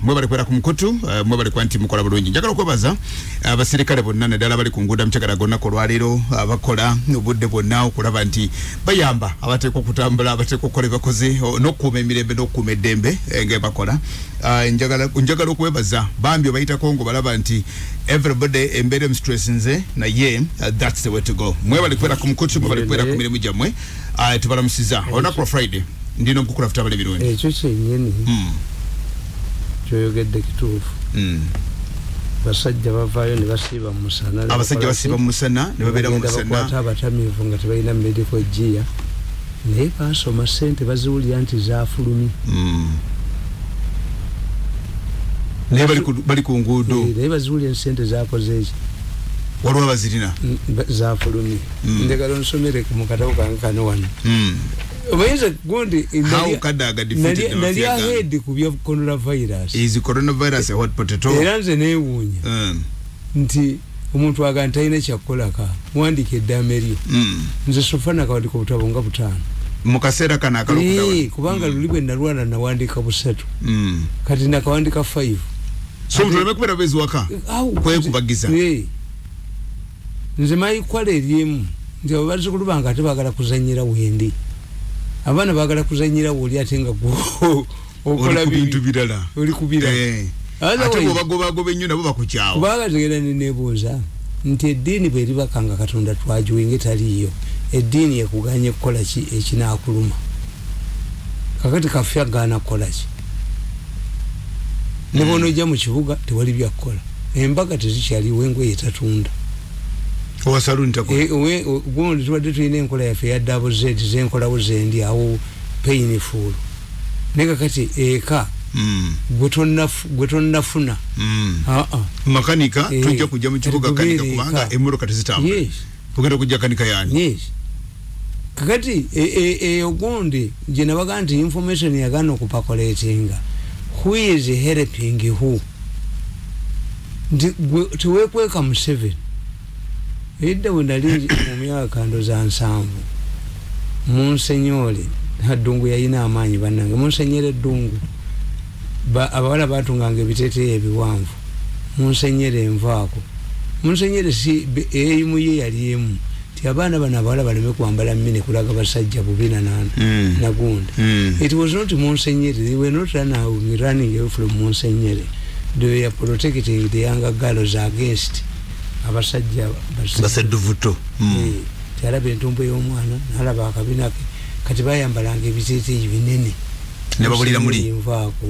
Mwebale kwera ku mukutu, mwebale kwa nti mukola bulungi. Njagala okwebaza abasirikale bonna naddala bali ku nguudo mukyagala gonna olwaleero, abakola obudde bwonna okulaba nti bayamba abateekwa okutambula, abateekwa okukola ebakoze n'okukuuma emirembe n'okukuuma eddembe nga bakola. Njagala okwebaza bambi obayitako ng'obalaba nti everybody embeera emustress nze naye that's the way to go. Mwebale kwera ku mukutu, mwebale kwera ku mirimu gyammwe. Tubalamusiza olunaku lwa Friday, ndina omukukula futabala ebirungi. Ekyo kyennyini kyoyogedde kituufu. Basajja bavaayo ne basiiba mu musana. Abasajja basiiba mu musana ne babeera mu musana, bakwata abatamiivu nga tebalina medical gear, naye basoma ssente baziwulira nti zaafulumye. Naye bali ku nguudo, naye baziwulira ssente zakoze eki, waliwo abazirina zafulumye. Njagala onsomere mu katabo kange kano wano. Obayinza gundi nali ahead ku bya coronavirus. Is coronavirus a hot potato? Era nze neewuunya nti omuntu aga nti talina kyakukolaka, muwandiika eddaame lyo. Nze sofa nakawandika obutabo nga 5 mu kaseera kano akalokudawa, kubanga luli bwe nalwala nawandiika 3, kati nakawandika 5. So mutuleme kubeera bezi waka kwekubagiza. Nze mayikwala eryemu nti abo bazzukulu bange ate baagala kuzannyira wendi, abaana baagala kuzannyira woli ate nga okola bintu birala, oli kubira ate bw'obagobagoba ennyo nabo bakukyawa. Kubanga tegera neneebuuza nti eddiini bw'eribakanga Katonda twagiwenge taliiyo, eddiini ekuganye kukola ki ekinaakuluma? Kakati kafe agaana kukola ki? Ne bw'onojja mu kibuga tewali byakukola, embaga tezikyaliwo, engoye tatunda. Gundi tubadde tulina enkola yaffe eya double Z, zenkolawo zendi awo painful, naye kakati eka gwe tonnafuna makanika tujja kujja mu kibuga kanika, kubanga emmotoka tezitambula, tugenda kujja kanika yani. Kakati eyo gundi gye nabaga nti information yagaana okupakoletinga, who is helping who? Nti teweekweka Museveni. Edda bwe nali mu myaka ndoza 70, Munsenyole Ddungu yalina amaanyi bannange. Munsenyere Eddungu abawala baatunganga ebiteeteeyi ebiwanvu, Munsenyere envaako. Munsenyere si eyimu ye yali emu ti abaana bano abawala baleme kwambala mmene kulaga basajja bubi nagundi. It was not Munsenyere, they were not running away from Munsenyere, they were protecting the younger girls against abasajja basedduvuto. Tyalaba entumbo y'omwana nalaba akabina ke, kati bayambalanga ebiteeteeyi binene ne babulira muli nvaako.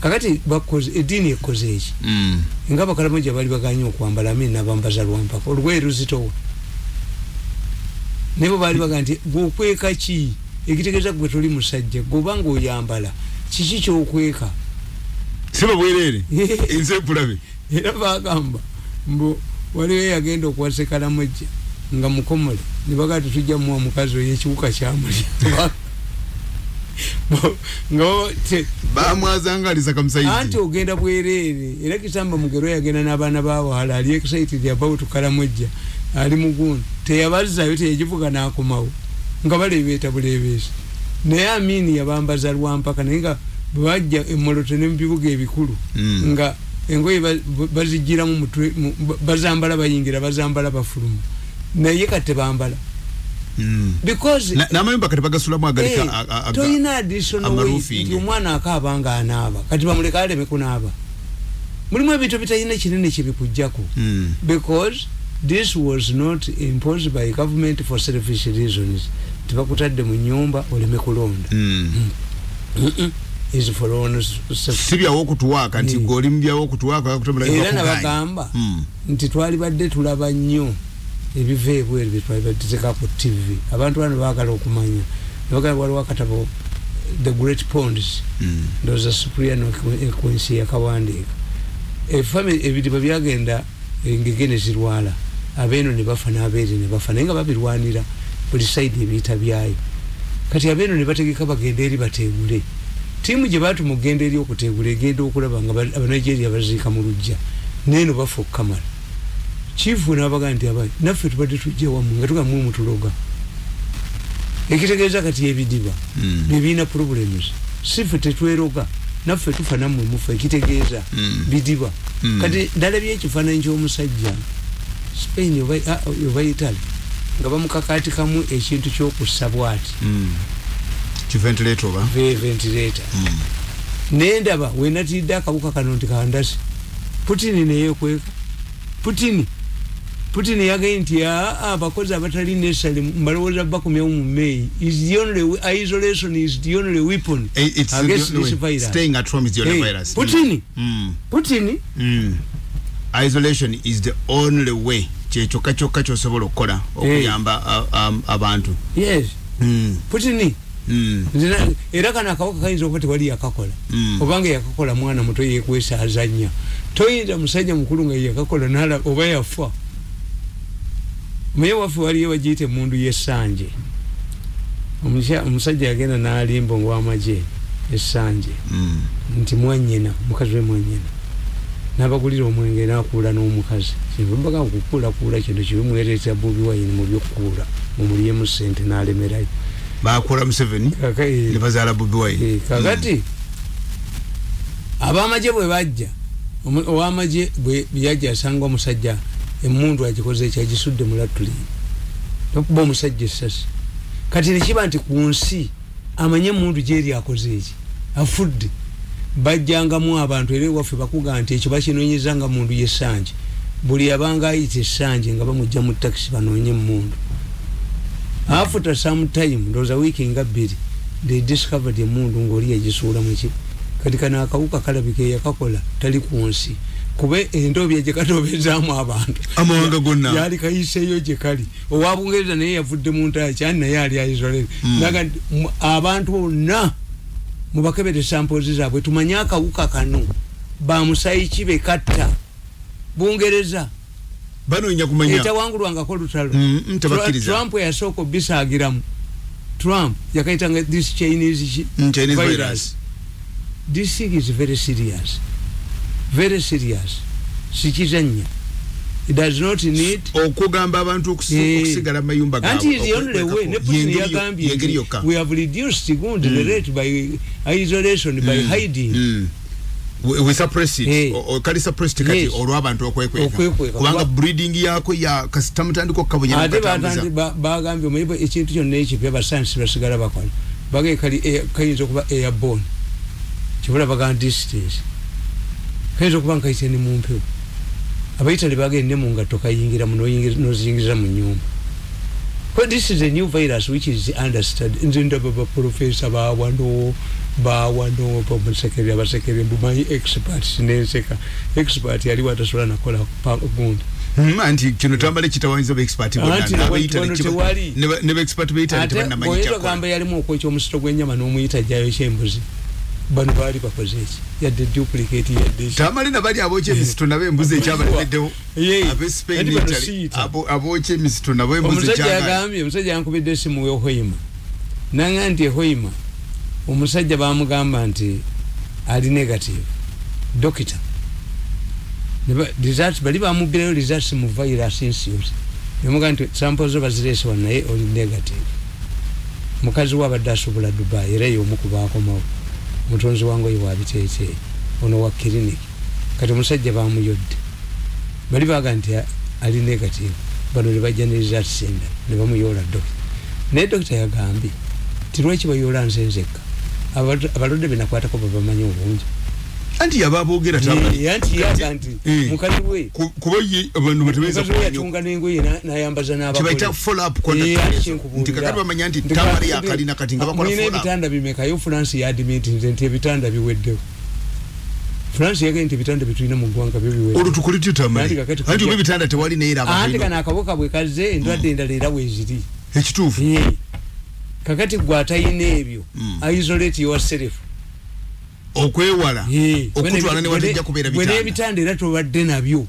Kakati bakoze eddiini ekoze eki nga Abakalamoja bali baganye okwambala amini nabambaza lwampaka olugoye luzitowa, naye bo baali baga nti gweokweka ki ekitegeeza gwe toli musajja, gweobanga oyambala kiki kyokweka? Siba bwereere ensi ekulabe. Era bagamba mbu waliwo eyagenda okuwasa Kalamojja nga mukomole, ne bagaa tetujja muwa mukazi oyo ekiwuka kyamulya. Nga bamwazanga alisa kamusaizi anti ogenda bwereere. Era Kisamba Mugero yagenda n'abaana b'abawala, ali excited about Kalamojja, ali mugundi teyabazzayo, teyagivuga n'akomawo nga baleebeeta buleebeesi. Naye Amini yabambaza lwampaka, naye nga bwe bajja emoloto ne mu bibuga ebikulu nga engoye bazigiramu mutwe, bazambala bayingira, bazambala bafuluma, naye kati tebambala. Because n'amayumba kati bagasulamu agalika toyina additional way nti omwana akaaba nga anaaba, kati bamuleka aleme kunaaba. Mulimu ebintu bitalina kinene kyebikujjako, because this was not imposed by government for selfish reasons. Tebakutadde mu nyumba oleme kulonda. Is for own si byawo okutuwaaka nti gwe oli mu byawo okutuwaaka. Era nabagamba nti twalibadde tulaba nnyo ebiva ebweru bye twalibadde tuteeka ku TV. Abantu bano baagala okumanya, nebagamba waliwo akatabo The Great Ponds, ndowooza Supriano Equincy yakawandiika. Efamily ebidiba byagenda engege ne zirwala, abeeno ne bafa n'abeere ne bafa, naye nga babirwanira buli side ebiyita byayo. Kati abeeno ne bategeka bagenda eri bateegule. Tiimu gye baatuma okugenda eri okuteegula egenda okulaba nga Abanigeria baziika mu luggya, neeno bafa okukamala. Chifu n'abaga nti abayi naffe tubadde tujja wammwe nga tugamwe mutuloga. Ekitegeeza kati ebidiba bye birina problems, si ffe tetweroga. Naffe tufa nammwe mufa, ekitegeeza bidiba. Kati ndalabye ekifaananyi ky'omusajja Spain oba Italy nga bamukakaatikamu ekintu ky'okussa bw'ati. Ki ventilator oba? Ventilator. Nendaba wenatidde akawuka kano nti kandasi. Putin neyekweka. Putin yagambye nti abakozi abatali necessary mbalowooza bakomyewo mu May. Is the only isolation is the only weapon against this virus. Staying at home is the only virus. Putin. Putin. Isolation is the only way. Kyekyo kyokka ky'osobola okukola okuyamba abantu. Yes. Putin. Era kano akawuka kayinza okuba tewali yakakola. Obanga yakakola mwana muto yeekwesa azannya. Toyinza musajja mukulu nga yakakola nala oba yafa. Naye waffe waliyo bagiyita emmundu y'essanje. Omusajja yagenda n'alimba ow'amagye essanje nti mwannyina, mukazi we mwannyina. N'abagulira omwenge n'akuula n'omukazi. Kyeva okukuulakuula kino kibi mwereetera Bobi Wine mu by'okukuula mumulyemu ssente n'alemerayo. Bakuula Museveni ne bazaala Bobi Wine. Kakati ab'amagye bwe bajja, ow'amagye bwe yajja asanga omusajja emmundu agikoze ekyagisudde mu latuli nokuba omusajja essasi. Kati nekiba nti ku nsi amanye emmundu gyeri akoze eki afudde. Bajjangamu abantu era ewaffe bakuga nti ekyo bakinoonyeza nga mundu y'essanje. Buli abanga ayita essanje nga bamujja mu takisi banoonye emmundu. After some time, ndowooza wiiki nga bbiri, they discovered emmundu ng'oli yagisuula mu ki. Kati kano akawuka kalabika eyakakola tali ku nsi. Kuba endobya gye katobezaamu abantu amawanga gonna yali kayiseeyo gye kali. Owa Bungereza naye yavudde mu ntaaya kyani naye ali isolated. Naga abantu bonna mubakebere samples zaabwe tumanye akawuka kano bamusayi ki be katta. Bungereza banoonya kumanya etawangulwangako olutalo. Tebakkiriza. Trump yasooka obisaagiramu. Trump yakayitanga this Chinese virus. This thing is very serious. Very serious. Sikizanya. It does not need okugamba abantu okusigala mu mayumba gaabwe. Anti is the only way. Ne Putin yagambye we have reduced the rate by isolation, by hiding. We suppress it. Kali suppressed kati olw'abantu okwekweka. Kubanga breeding yako ya kasita mutandika okukabunya Ate bagambye omanyi ekintu kyonna ekipya basayansi basigala bakola. Bagambye kali kayinza okuba airborne. Kibula bagamba distance. Kayinza okuba nkayise ne mu mpewo. Abayitale bagende mu ngatto kayingira mu n'oziyingiza mu nnyumba. But this is a new virus which is understood. Nze ndaba ba professor bawano bamusekere abasekere mbumanyi experts nenseka. Expert yali watasobola nakola gundi. Anti kino tambale kitawanyiza ba expert bonna abayitale ne ba expert bayitale tebannamanyi Oyinza kyakola. ogamba yalimu okwokya omusito gw'ennyama n'omuyita ajjayo ky'embuzi. Bano baali bakoze eki yadde duplicate yadde Tamale nabali abookya emisito nabo embuzi ekyabalemeddewo. Ab'e Spain Italy abookya emisito nabo embuzi Omusajja ekyagaana. yagambye, omusajja yankubidde essimu y'Ohoima. Nanga nti Hoima omusajja baamugamba nti ali negative. Dokita. Results bali bamubbirayo results mu virus institute. Yamugamba nti samples zo bazireese wano naye oli negative. Mukazi we abadde asobola Dubai era y'omu ku baakomawo. Mutonzi wange oyo wabiteeteeyi ono wa clinic. Kati omusajja bamuyodde. Bali baagamba nti ali negative. Bano ne bajja ne results endala ne bamuyoola dokita. Naye dokita yagambye nti lwaki bayoola nze nzekka? Abalwadde be nakwatako babamanyi obungi. Anti yababoogera tamale. Anti yaga nti mukazi we kuba ye abantu batebeza mukazi we yatunga n'engoye n'ayambaza n'abagole. Kibayita follow up contact. Nti kakati bamanya nti tamale yakalina kati nga bakola Mulina follow up. ebitanda bimeka yo France yadmit nti ebitanda biweddewo. France yagambye nti ebitanda bitulina mu ggwanga byo biweddewo. Olwo tukole tutya tamale? Anti Anti ebitanda tewali naye era abantu. Anti kano akawuka bwe kazze endwadde endala era weeziri. Ekituufu. Kakati gwe atayina ebyo, isolate yourself. Okwewala okutwala ne watajja kubeera Bwe bitanda. n'ebitanda era tobadde nabyo.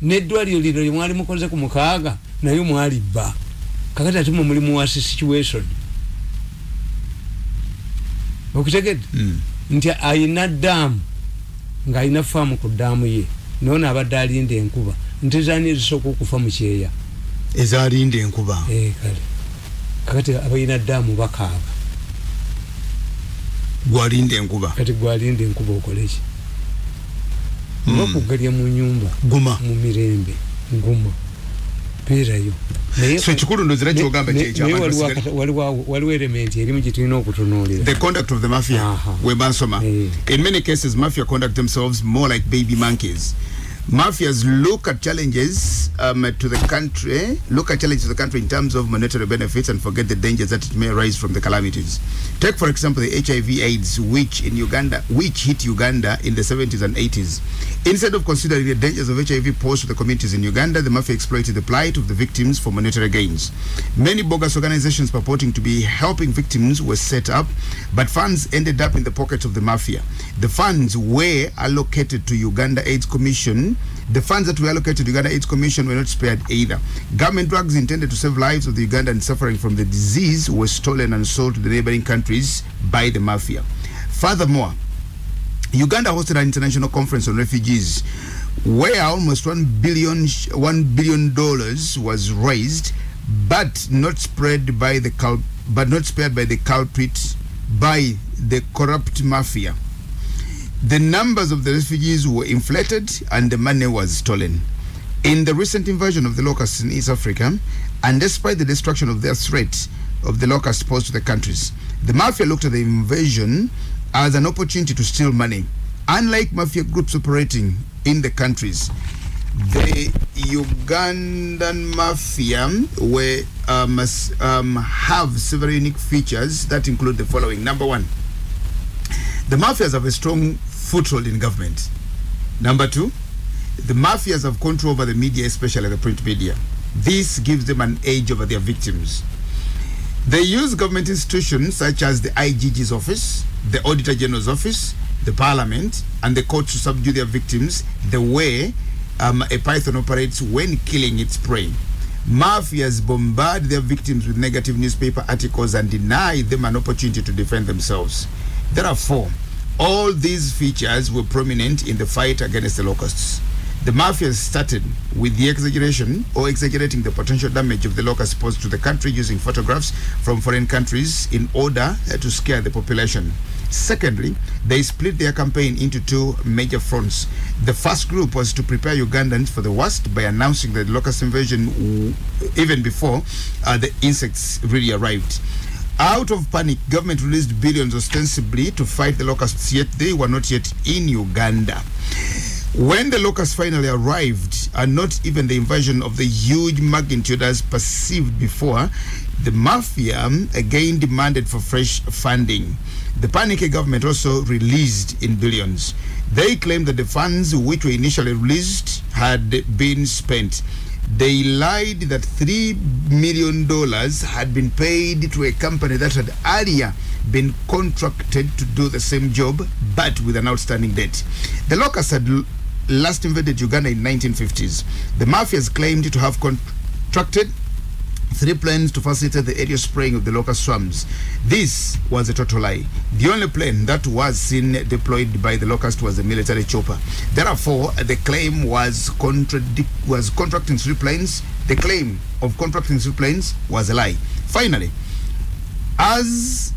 N'eddwaliro lino lye mwali mukoze ku mukaaga nayo mwali bba. Kakati ate mwe muli mu worse situation. Okutegedde? Nti ayina ddaamu ng'alina faamu ku ddaamu ye noono abadde alinda enkuba. Nte zaani ezisooka okufa mu kyeya? Ezaalinda enkuba. Kale. Kakati abalina ddaamu bakaaba. Gwalinda enkuba. Kati gwalinda enkuba okoleki? Bakugalya mu nyumba. Guma. Mu mirembe. Guma. Beerayo. So ekikulu ndozira kyogamba kyekyo. Waliwo element erimu gye tulina okutunuulira. The conduct of the mafia. Webansoma. In many cases, mafia conduct themselves more like baby monkeys. Mafias look at challenges to the country, in terms of monetary benefits and forget the dangers that it may arise from the calamities. Take, for example, the HIV/AIDS, which hit Uganda in the 70s and 80s. Instead of considering the dangers of HIV posed to the communities in Uganda, the mafia exploited the plight of the victims for monetary gains. Many bogus organizations purporting to be helping victims were set up, but funds ended up in the pockets of the mafia. The funds were allocated to Uganda AIDS Commission. The funds that were allocated to Uganda AIDS Commission were not spared either. Government drugs intended to save lives of the Ugandans suffering from the disease were stolen and sold to the neighboring countries by the mafia. Furthermore, Uganda hosted an international conference on refugees where almost $1 billion was raised, but not spared by the culprit, by the corrupt mafia. The numbers of the refugees were inflated and the money was stolen. In the recent invasion of the locusts in East Africa, and despite the destruction of their threat of the locusts posed to the countries, the mafia looked at the invasion as an opportunity to steal money. Unlike mafia groups operating in the countries, the Ugandan mafia were, have several unique features that include the following. Number one, the mafias have a strong foothold in government. Number two, the mafias have control over the media, especially the print media. This gives them an edge over their victims. They use government institutions such as the IGG's office, the Auditor General's office, the parliament, and the courts to subdue their victims the way a python operates when killing its prey. Mafias bombard their victims with negative newspaper articles and deny them an opportunity to defend themselves. Therefore, all these features were prominent in the fight against the locusts. The mafia started with the exaggeration or exaggerating the potential damage of the locusts posed to the country using photographs from foreign countries in order to scare the population. Secondly, they split their campaign into two major fronts. The first group was to prepare Ugandans for the worst by announcing the locust invasion even before the insects really arrived. Out of panic, government released billions ostensibly to fight the locusts, yet they were not yet in Uganda. When the locusts finally arrived, and not even the invasion of the huge magnitude as perceived before, the mafia again demanded for fresh funding. The panicky government also released in billions. They claimed that the funds which were initially released had been spent. They lied that $3 million had been paid to a company that had earlier been contracted to do the same job, but with an outstanding debt. The locusts had last invaded Uganda in 1950s. The mafias claimed to have contracted 3 planes to facilitate the aerial spraying of the locust swarms. This was a total lie. The only plane that was seen deployed by the locust was a military chopper. Therefore, the claim was contracting 3 planes. The claim of contracting 3 planes was a lie. Finally, as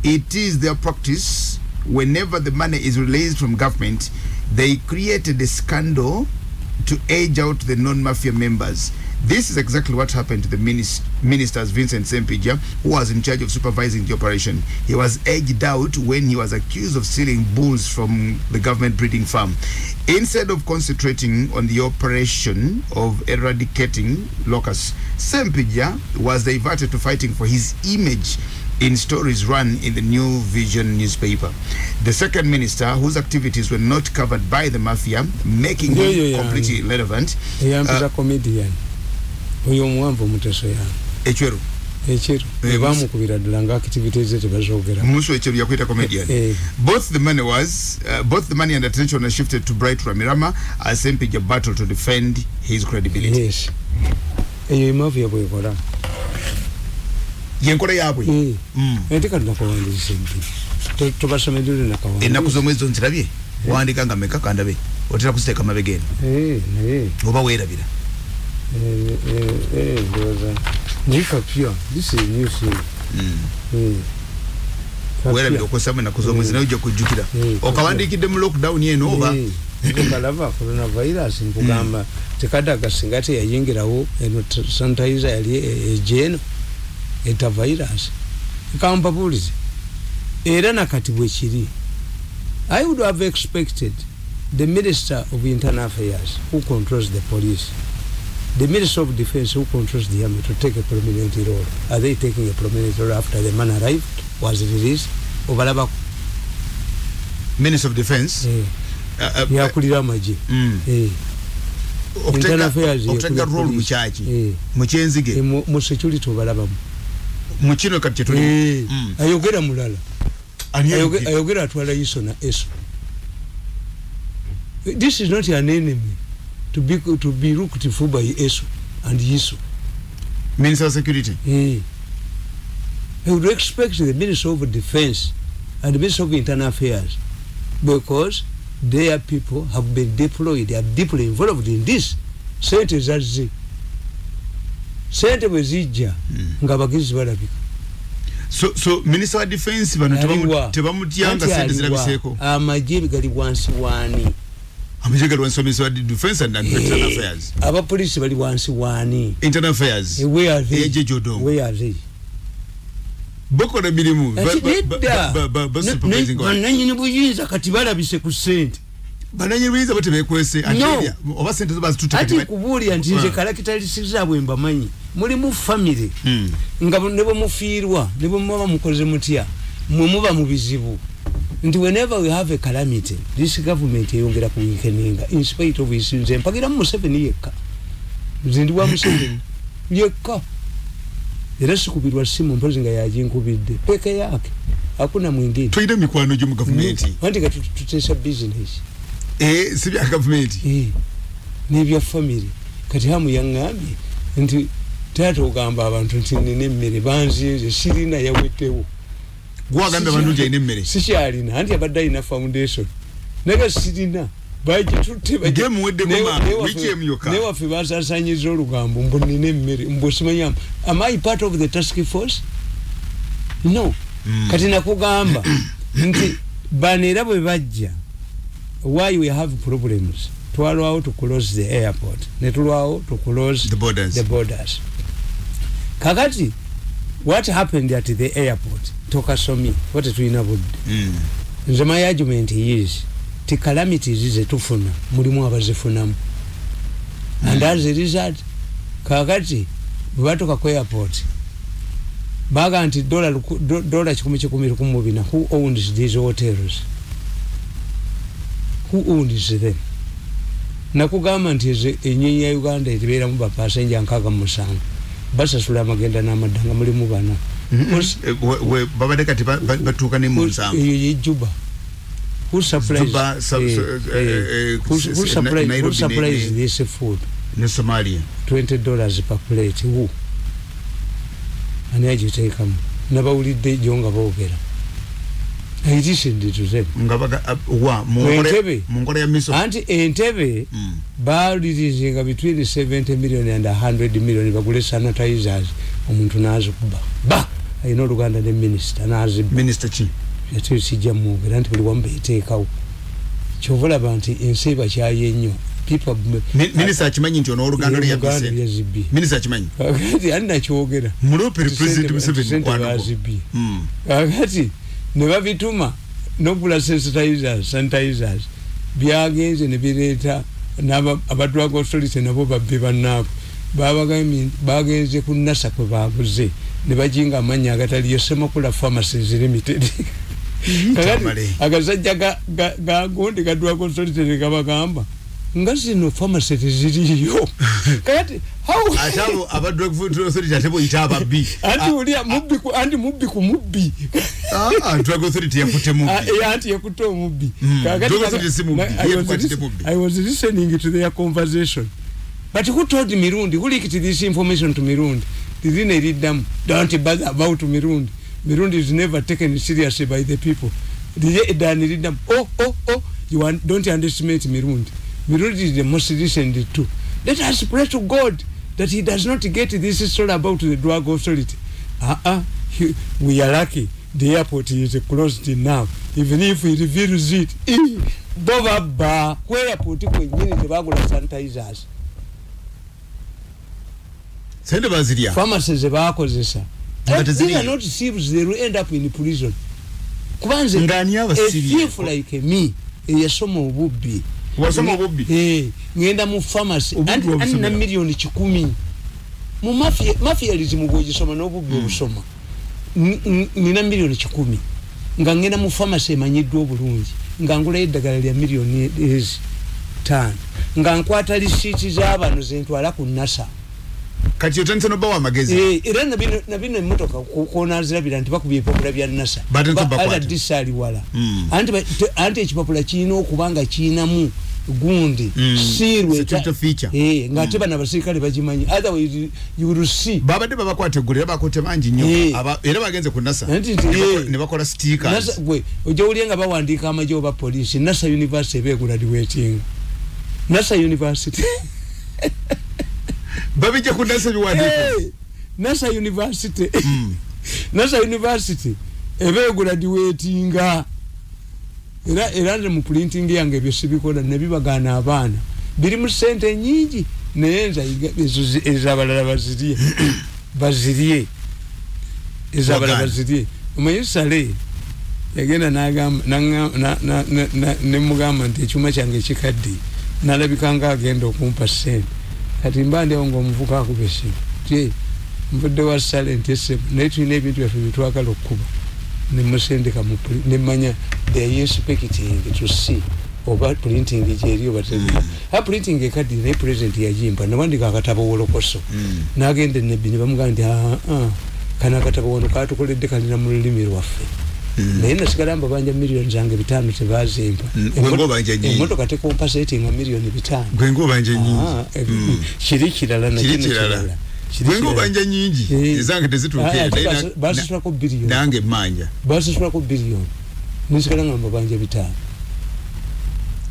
it is their practice, whenever the money is released from government, they created a scandal to edge out the non-mafia members. This is exactly what happened to the ministers Vincent Sempija, who was in charge of supervising the operation. He was edged out when he was accused of stealing bulls from the government breeding farm. Instead of concentrating on the operation of eradicating locusts, Sempija was diverted to fighting for his image in stories run in the New Vision newspaper. The second minister, whose activities were not covered by the mafia, making him completely irrelevant. Comedian. Oyo muwanvu muteso ya Echeru. Echeru. Bamukubira ddala nga activities ze tebazogera. Musu Echeru yakwita comedian. Both the money was both the money and attention were shifted to Bright Ramirama as Sempija battled to defend his credibility. Yes. Eyo mafia bwekola. Yenkola yaabwe. Ente kati nakawandiisa ebyo. Tobasomedde nakawandiisa. Ennaku z'omwezi nzirabye. Wandika nga mmeka kandabe. Otera kuziteeka mabega eno. Naye. Oba weerabira. Ndowooza. Naye kapya. This is new thing. Werabira okosa ennaku z'omwezi naye ojja kujjukira. Okawandiikidde mu lockdown eno oba? Kalaba coronavirus nkugamba tekadaga singa teyayingirawo eno sanitizer yali ejeno eta virus. Kampabulize. Era nakati bwe kiri. I would have expected the Minister of Internal Affairs, who controls the police, the Minister of Defense, who controls the army, to take a prominent role. Are they taking a prominent role after the man arrived, was released? Obalaba. Minister of Defense? Yakulira amagye. Internal Affairs. Okuteka role mu kyaki? Mu kyenzige? Mu security obalabamu. Mu kino kati tuli. Ayogera mulala. Ayogera atwala ISO na ESO. This is not an enemy to be looked for by ESO and ISO. Minister of Security. I would expect the Minister of Defense and the Minister of Internal Affairs, because their people have been deployed, they are deeply involved in this. Sente zazze. Sente bwe zijja nga abagizi balabika. So Minister of Defense bano tebamutyanga sente zirabiseeko. Amagye gali wansi wani. Amagye gali wansi wa Minister of Defense and Internal Affairs. Abapoliisi bali wansi wani. Internal Affairs. Where are they? Where are they? Bakola mirimu. Bananyini buyinza kati balabise ku ssente. Bananyini buyinza bo tebeekwese. Oba ssente zo bazitutte kati. Ati kubuulira nti nze characteristics zaabwe mbamanyi. Mulimu family. Nga ne bwe mufiirwa, ne bwe muba mukoze mutya, mwe muba mu bizibu. Nti whenever we have a calamity, this government eyongera ku weakeninga in spite of its nze mpagira Museveni yekka. Nze ndi wa Museveni yekka. Era sikubirwa simu mpozi nga yajinkubidde peke yake, hakuna mwingine. Tulina mikwano gyo mu gavumenti. Anti nga tuteesa business. Si bya gavumenti. N'ebya family. Kati hamu yaŋŋambye nti taata ogamba abantu nti nina emmere banzinze sirina yaweddewo. Gwagambye abantu nti alina emmere? Sikyalina, anti abadde alina foundation. Naye sirina. Newaffe basaasaanyiza olugambo mbu nina emmere mbu simanyi. Am I part of the task force? No. Kati nakugamba nti bano era bwe bajja, why we have problems, twalwawo to close the airport, ne tulwawo to close the borders. The borders. Kakati what happened at the airport tokasomye what tulina budde. Nze my argument is ti calamities zetufuna mulimu abazifunamu. And as a result kakati bwe batuuka ku airport baga nti dola 1,114. Who owns these hotels? Who owns them? Nakugamba nti ennyonyi ya Uganda ebeeramu bapasenja 67 basasula amagenda n'amadda nga mulimu bana. Babadde kati batuuka ne mu 7. Eyo ye Juba. Who supplies who supplies this food? Ne Somalia. $20 per plate. Who? Ani agiteekamu? Nabawulidde jjo nga boogera. I listened to them. Nga baga wa mu nkola ya miso. Anti Entebbe baalirizinga between 70 million and 100 million bagule sanitizers omuntu n'azikuba. Ba alina oluganda ne minister n'azibba. Minister ki? Ate sijja mwogera nti buli wamu beeteekawo. Kyova olaba nti ensi ebakyaye nnyo. Minister akimanyi nti ono oluganda lwe yabbye. Minister akimanyi. Kakati ani nakyogera? Mulopere President Museveni mukwano gwo. Kakati ne babituma n'okugula sanitizers byagenze ne bireeta aba drug authority nabo babbi bannaabwe. Babagambye bagenze ku NASA kwe baaguze ne bajinga amannya agataliyo Ssemakula Pharmacies Limited. Kakati agasajja ga gundi ga drug authority ne gabagamba nga zino pharmacy teziriyo. Kakati how ate abo aba drug authority ate boyita ababbi. Anti ulia mubbi ku anti mubbi ku mubbi. Drug authority yakutte mubbi. Anti yakutte omubbi. Kakati drug authority si mubbi, yakutte mubbi. I was listening to their conversation. But who told Mirundi? Who leaked this information to Mirundi? Didn't they read them? Don't bother about Mirundi. Mirundi is never taken seriously by the people. Did they read them? Oh, you don't underestimate Mirundi. Mirundi is the most recent too. Let us pray to God that he does not get this story about the drug authority. We are lucky. The airport is closed now, even if he reveals it. Bo babba ku airport kwennyini tebagula sanitizers. Sente bazirya. Pharmacies zebakozesa. They are not thieves, they will end up in prison. Kubanze ngani abasibye. A thief like me, eyasoma obubbi. Wasoma obubbi? Ngenda mu pharmacy and na milioni 10. Mu mafia, mafialism bw'ogisoma n'obubbi obusoma. Nina milioni 10. Nga ngenda mu pharmacy emanyiddwa obulungi. Nga ngula eddagala lya milioni 5. Nga nkwata risiiti z'abano ze ntwala ku NASA. Kati otandise n'obbawa amagezi. Era nabino emmotoka konaazirabira nti bakubye ebipapula bya NASA. RDC ali wala. Anti ekipapula kirina okuba nga kirinamu gundi sirwe nga ate bano abasirikale bagimanyi, otherwise you will see. Babadde babakwata eggulu era bakutte bangi nnyo, era bagenze ku NASA ne bakola stickers. Gwe ojja owulire nga bawandiika amagye oba poliisi. NASA University eba egraduating. NASA University babijja ku NASA biwandiiko. NASA University NASA University eba egraduatinga. Era nze mu printing yange ebyo sibikola, nebibagaana abaana biri mu ssente nnyingi, naye nze ezabalala bazirye bazirye ezabalala bazirye. Omanyi Sale yagenda nemugamba nti ekyuma kyange ekikadde, nalabika nga agenda okumpa ssente. Kati mba ndiawo ng'omuvuka akuba essimu ti nvudde wa Sale nti essimu, naye tulina ebintu byaffe byetwagala okukuba. Nemusendeka nemanya they are inspecting to see oba printing gyeri oba teri. Ha printing ekadde naye president yagimpa, nawandika akatabo wolokoso. N'agenda Nebbi ne bamugamba nti kano akatabo wano katukoledde kalina mu lulimi lwaffe. Naye nasigala mbabanja milioni zange 5 tebazimpa. Emmotoka tekompasetinga milioni 5. Gwe ng'obanja nnyingi. Kiri kirala na kino kirala. Gwe ng'obanja nnyingi ezange tezituuka. Basasulako biliyoni. Nange mmanja. Basasulako biliyoni. Nsigala nga mbabanja 5.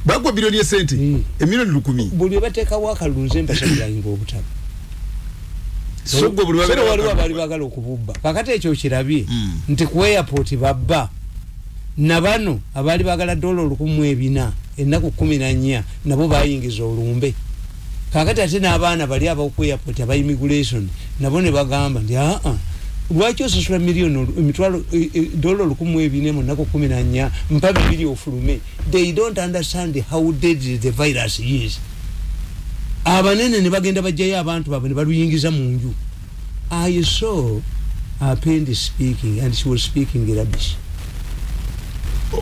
Bagwa biliyoni y'essente emiliyoni 1000. Buli we bateekawo akalulu nze mbasabirayinga obutabo. So gwe buli wabeera waliwo abaali baagala okububba. Kakati ekyo kirabye nti ku airport babba. Na bano abaali baagala $1,400 ennaku 14 nabo bayingiza olumbe. Kakati ate n'abaana bali ab'oku airport aba immigration nabo ne bagamba nti lwaki osasula milioni emitwalo $1,400 mu nnaku 14 mpa 2 ofulume. They don't understand how deadly the virus is. Abanene ne bagenda bajjayo abantu baabwe ne baluyingiza mu nju. I saw Apendi speaking and she was speaking rubbish.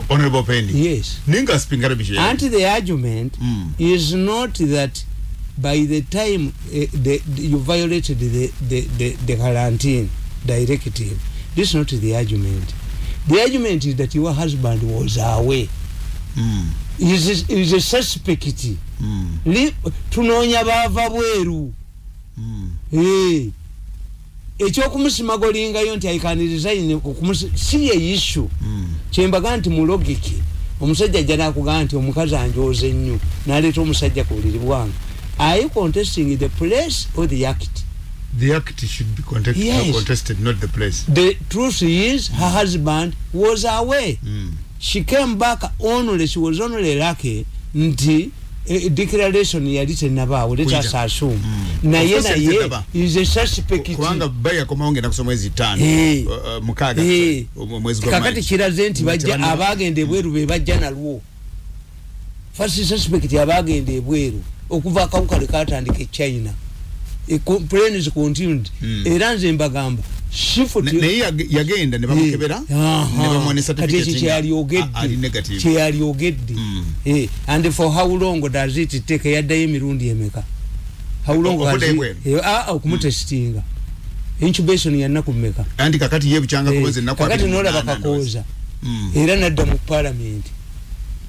Honorable Apendi? Yes. Ninga speaking rubbish. And the argument is not that by the time you violated the quarantine directive. This is not the argument. The argument is that your husband was away. Is a suspect. Tunoonya baava bweru. Ekyokumusima nti I can resign si ye issue. Kyembaga nti mu logic omusajja ajja n'akugamba nti omukazi anjooze nnyo n'aleeta omusajja ku buliri bwange. Are you contesting the place or the act? The act should be contested, yes. Contested, not the place. The truth is, her husband was away. She came back only, she was only lucky nti declaration yali tennabaawo, let us assume. Naye naye is a suspect. Kubanga baya komawo ngenda kusoma mwezi 5 6 omwezi gwa kakati kiraze nti bajja abagenda ebweru be bajja nalwo. First suspect abagenda ebweru okuva akawuka katandika e China. Planes continued. Era nze mbagamba naye yagenda ne bamukebera ne bamuwa certificate kyeyali ogedde. And for how long does it take? Yaddayo emirundi emeka? How long has okumutestinga? Incubation ya nnaku mmeka? Anti kakati ye bukyanga kuweza ennaku kakati n'olaba Kakooza era nadda mu parliament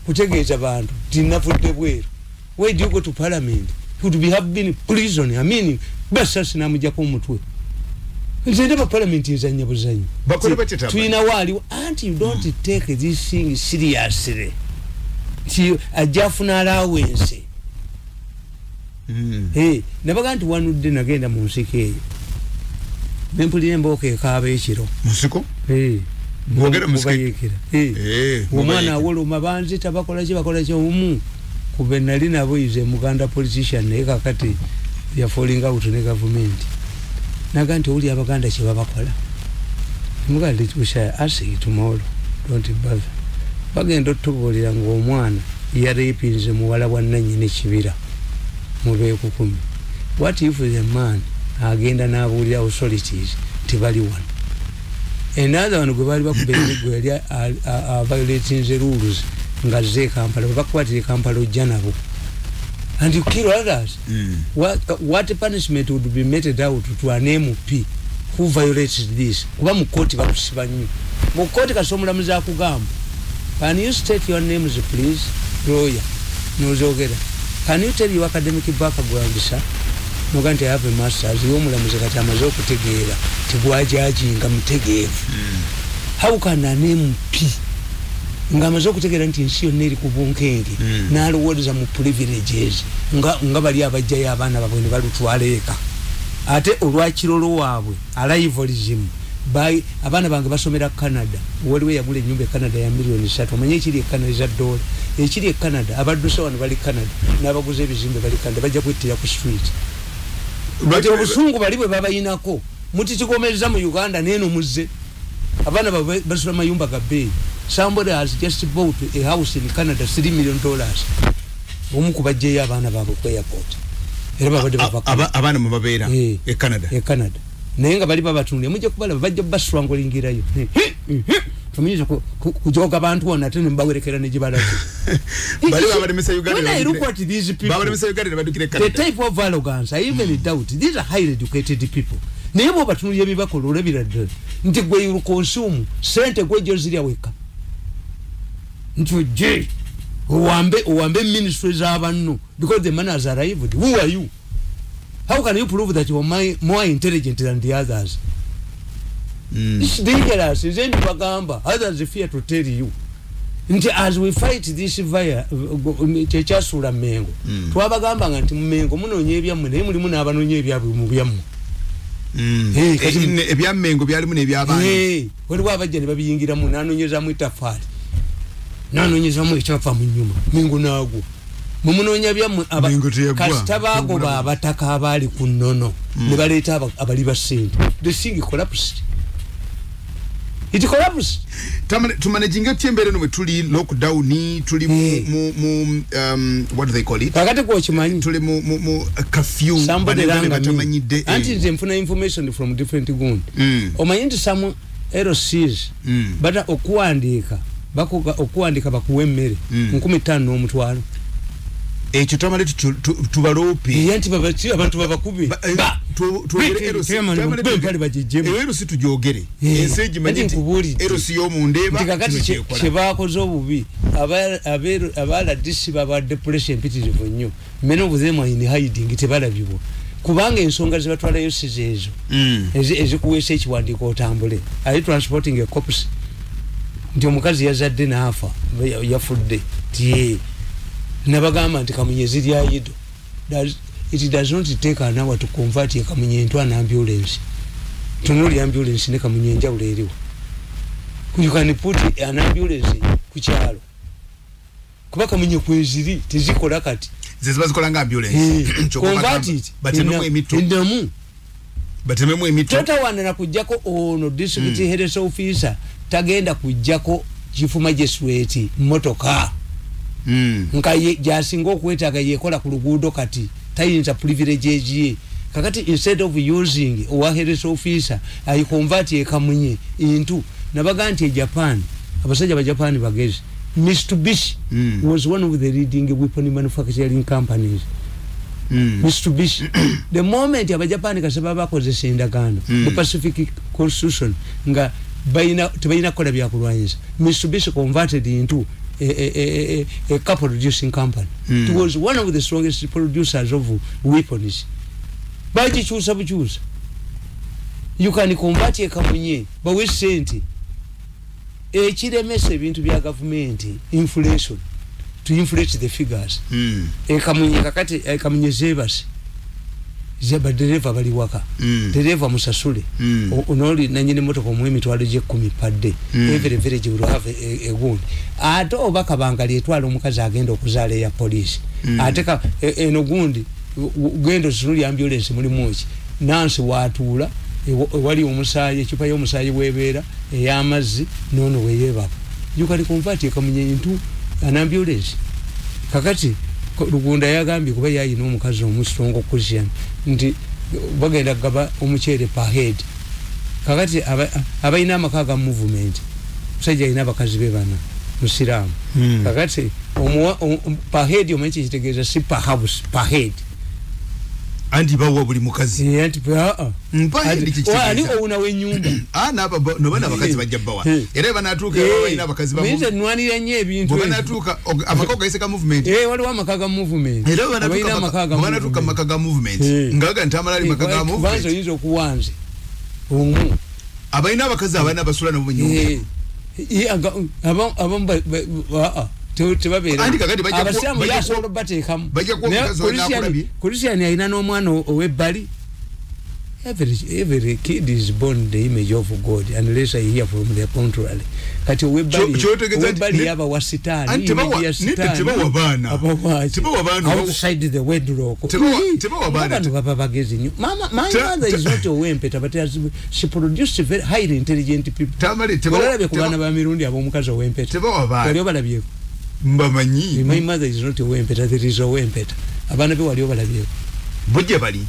kutegeeza bantu nti nafudde bweru. Why do you go to parliament? Could we have been prison? I mean, basasi namujjako omutwe. Nze ndaba parliament ezannya buzanyi. Tulina waaliwo anti you don't take this thing seriously. Nti ajja afuna allowance. Nabaga nti wanudde nagenda mu nsiko eyo. Nempulira embooko ekaaba ekiro. Mu nsiko? Mubayekera. Omwana awoloma banzita bakola ki bakola ki omu kube nali nabo is a Muganda politician naye kakati ya falling out ne government. Naga nti oli Abaganda kye babakola. Muganda we shall ask it tomorrow. Don't bother. Bagenda otubuulira ng'omwana yarepinze muwala wa nannyini kibira mu beekukumi. What if the man agenda n'abuulira authorities tebali wano? Another one gwe baali bakuba emiggo yali violating rules nga azze e Kampala, bwe bakukwatira e Kampala ojja nabo. And you kill others. What punishment would be meted out to an MP who violates this? Kuba mu kooti bakusiba nnyo. Mu kooti kasita omulamuzi akugamba, can you state your names please? Lawyer, n'ozoogera. Can you tell your academic background, sir? Noga nti I have a masters. Ye omulamuzi kati amaze okutegeera tigwajajinga mutegeevu. How can an MP ng'amaze okutegeera nti ensi yonna eri ku bunkenke n'alowooleza mu privileges nga bali abajjayo abaana baabwe ne balutwala eka, ate olwakirolo waabwe arrivalism, abaana bange basomera Canada, waliwo yagula ennyumba e Canada ya miliyoni 3, omanye ekiri e Canada za dola, ekiri e Canada abadduse wano bali Canada n'abaguza ebizimbe bali Canada, bajja kwettira ku street. Lwaki obusungu bali bwe babayinako mutitigomeza mu Uganda neeno muzze abaana baabwe basula mayumba ga bbeeyi. Somebody has just bought a house in Canada $3 million. Omu ku bajjeyo abaana baabwe ku airport era babadde bava abaana mwe babeera e Canada. E Canada naye nga bali babatunulira, mujja kubalaba bajja baswangulingirayo. Temuyinza kujoga bantu wano ate ne mubawerekera ne gye balaze. Bali babalemesa Uganda. When I look at these people, babalemesa Uganda ne baddukira e Canada. The type of arrogance, I even doubt these are highly educated people. Naye bw'obatunulira ebibakola olabira ddala nti gwe you consume sente gwe gy'ozirya wekka, nti ojje owambe ministry z'abanno because the man has arrived. Who are you? How can you prove that you are more intelligent than the others? It's dangerous. Nze ndibagamba, others fear to tell you nti as we fight this via kyekyasuula Mengo, twabagambanga nti mu Mengo munoonya ebyammwe naye mulimu n'abanoonya ebyabwe mu byammwe. Ebya Mengo byalimu n'ebyabaana. Waliwo abajja ne babiyingiramu n'anoonyezamu ettaffaali, n'anoonyezamu ekyafa mu nnyuma, Mengo n'agwa. Mumunoonya byammwe kasita baagoba abataka abaali ku nnono ne baleeta abali ba ssente. The thing collapsed. It collapsed. Tumanaginga tutya embeera eno bwe tuli lockdown, tuli mu what do they call it? Kakati gw'okimanyi. Tuli mu curfew. Somebody rang me. Batamanyidde. Anti nze nfuna information from different gundi. Omanyi nti some LCs bata okuwandiika okuwandiika bakuwa emmere 5,000. Ekyo tamale tubaloope. Ye nti abantu babakube. LC tujogere. Ensi egimanyi nti LC y'omundeeba kakati kye baakoze obubi aba RDC babadde pressure empitirivu nnyo. Many of them are in hiding, tebalabibwa. Kubanga ensonga ze batwalayo si zeezo ezikuweesa ekiwandiiko otambule. Are you transporting a corpse? Nti omukazi yazadde n'afa yafudde ti nabagamba nti Kamunye ziri ayido. It does not take an hour to convert a Kamunye into an ambulance. Tunuli ambulance ne Kamunye enjawulo eriwo. You can put an ambulance ku kyalo kuba Kamunye kweziri tezikola kati ze zikola nga ambulance. Convert it batememu emito endamu batememu emito totawana na kujjako ono district health officer tagenda kujjako chief magistrate motoka nka gyasinga okwetaaga yekola ku luguudo kati tayinza privilege ye. Kakati instead of using owa health officer I convert e Kamunye into nabaga nti e Japan abasajja ba Japan bagezi. Mitsubishi was one of the leading weapon manufacturing companies. Mitsubishi the moment aba Japan kasaba bakozesa endagaano mu Pacific Constitution nga tebalina kukola byakulwanyisa, Mitsubishi converted into a car producing company. It was one of the strongest producers of weapons. Bagikyusa bukyusa. You can convert a Kamunye bawe sente ekiremesa ebintu bya gavumenti inflation to inflate the figures. Ekamunye kakati ekamunye zebase Zeba dereva bali waka. Dereva musasule. Onoli nanyini motoka omuwe emitwalo gy'ekkumi padde. Every village will have a gundi. Ate oba kabangali etwala omukazi agenda okuzaala eya poliisi. Ate eno gundi genda otunuli ambulance mulimu ki? Nansi watuula ewali omusaayi, ecupa y'omusaayi weebeera ey'amazzi n'ono weyeebaka. You can convert Kamunye into an ambulance. Kakati Rugunda yagambye kuba yayina omukazi omusongo Christian nti bagenda kugaba omuceere per head. Kakati abalina amaka ga movement, musajja alina abakazi be bana musiraamu. Kakati per head omanyi kitegeeza si per house, per head. Anti bawa buli mukazi. Anti ani owuna w'ennyumba. Nobana abakazi bajja bawa. Era banatuuka balina abakazi ba. Minze nwanira nnyo ebintu. Banatuuka amaka gayise ka movement. Waliwo amaka ga movement. Era banatuuka amaka ga movement. Ngaga nti amala ali maka ga movement. Banzo oyinza okuwanze. Omu. Abalina abakazi abana basula nabo mu nyumba. Abamu tebabeera. Abasiraamu yasobola bateekamu. Christian alina n'omwana ow'ebbali. Every kid is born the image of God unless I hear from the contrary. Kati ow'ebbali yaba wa sitaani, image ya sitaani. Tebawa baana. Outside the wedlock. Tebawa baana. Bano baba bagezi nnyo. My mother is not ow'empeta but she produced very highly intelligent people. Olabye ku baana ba mirundi ab'omukazi ow'empeta. Tebawa baana. Wali obalabyeko? Mbamanyi. My mother is not ow'empeta, there is ow'empeta. Abaana be wali obalabyeko? Bujja bali.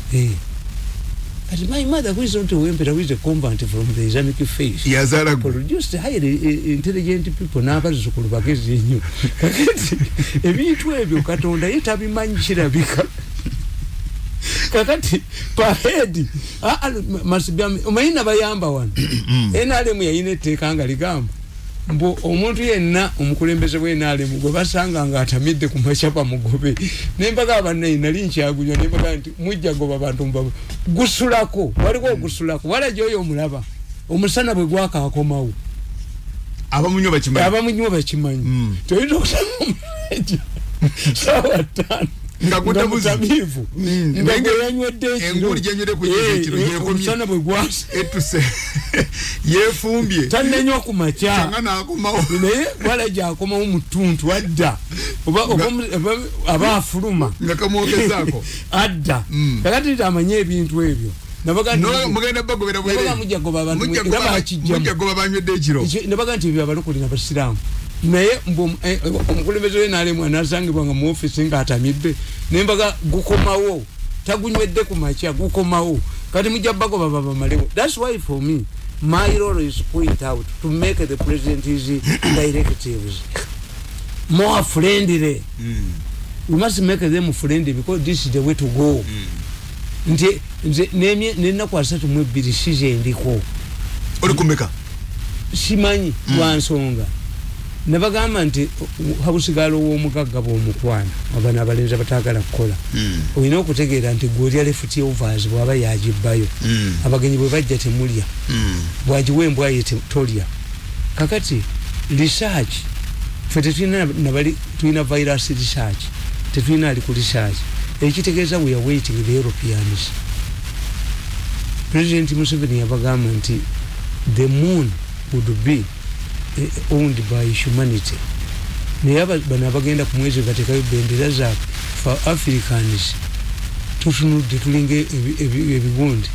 But my mother, who is not ow'empeta, who is a convert from the Islamic faith, produced highly intelligent people n'abazzukulu bagezi nnyo. Kakati ebintu ebyo Katonda ye tabimanyi kirabika. Kakati per head omanyi nabayamba wano. NRM yayina etteeka nga ligamba mbu omuntu yenna omukulembeze bw'NRM gwe basanga nga atamidde ku makya bamugobe. Nembaga bannaye nali nkyagunywa nembaga nti mujja goba abantu mubaba gusulako, waliwo ogusulako wala gy'oyo omulaba omusana bwe gwaka akomawo. Abamunywa bakimanyi. Abamunywa bakimanyi. Toyinza okusanga omusajja ssaawa ttaano nga mutamiivu nga gwe yanywedde ekiro, enguli gyenywedde ku ekiro yeekomye, omusana bwe gwasa etuse yeefumbye tannenywa ku makya tanga n'akomawo, naye wala gy'akomawo mu ttuntu adda oba aba afuluma nga kamwogezaako adda. Kakati amanye ebintu ebyo. Mugenda bagobera bwereere, mujja goba abantu era bakijjamu, mujja goba banywedde ekiro. Nabaga nti ebyo abalokole n'abasiraamu. Naye omukulembeze w'NRM anaasangibwa nga mu ofiisi ng'atamidde nembaga gukomawo, tagunywedde ku makya gukomawo. Kati mujja bagoba babamalewo. That's why for me my role is point out to make the president his directives more friendly. We must make them friendly because this is the way to go. Nti nze n'ennaku 32 size ndiko. Oli kumeka? Simanyi lwa nsonga. Nabagamba nti habusigalo w'omugagga bw'omukwana abaana abalenzi abatagala kukola. Olina okutegeera nti gw'olya left overs bw'aba yagibbayo. Abagenyi bwe bajja temulya. Bw'agiwa embwa ye tolya. Kakati research ffe tetulina nabali tulina virus research, tetulina ali ku research. Ekitegeeza we are waiting the Europeans. President Museveni yabagamba nti the moon would be owned by humanity. Naye bano abagenda ku mwezi bateekayo bendera zaabwe for Africans tutunudde tulinga ebigundi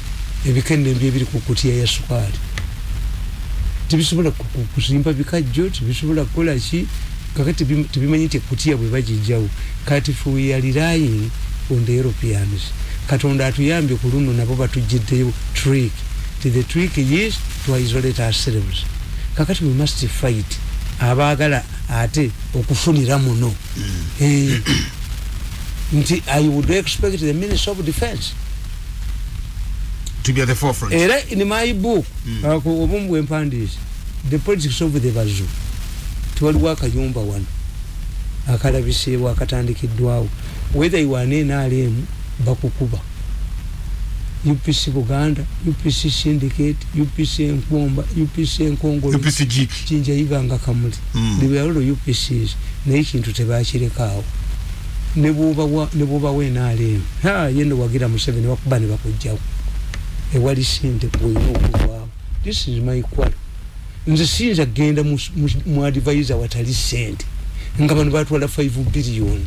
ebikendembi ebiri ku kutiya ya sukaali. Tebisobola kusimba bikajjo, tebisobola kukola ki, kakati tebimanyi nti ekutiya bwe bagijjawo. Kati we are relying on the Europeans. Katonda atuyambye ku luno nabo batugiddeyo trick. The trick is to isolate ourselves. Kakati we must fight abaagala ate okufunira muno. Nti I would expect the Minister of Defense to be at the forefront. Era in my book, obumu bwe mpandiise, The Politics of the Bazoo, tiwaliwo akayumba wano akalabiseewo akatandikiddwawo. Whether you are NRM bakukuba, UPC Buganda, UPC Syndicate, UPC Enkumba, UPC Enkongolo, UPC G, Jinja Iganga Kamuli. They were all UPCs. Naye ekintu tebakirekaawo. Ne bw'oba NRM yendo wagira Museveni bakuba ne bakujjawo. Ewali sente bw'olina okuvaawo. This is my quarrel. Nze siyinza kugenda mu advisor watali sente nga bano batwala 5 billion.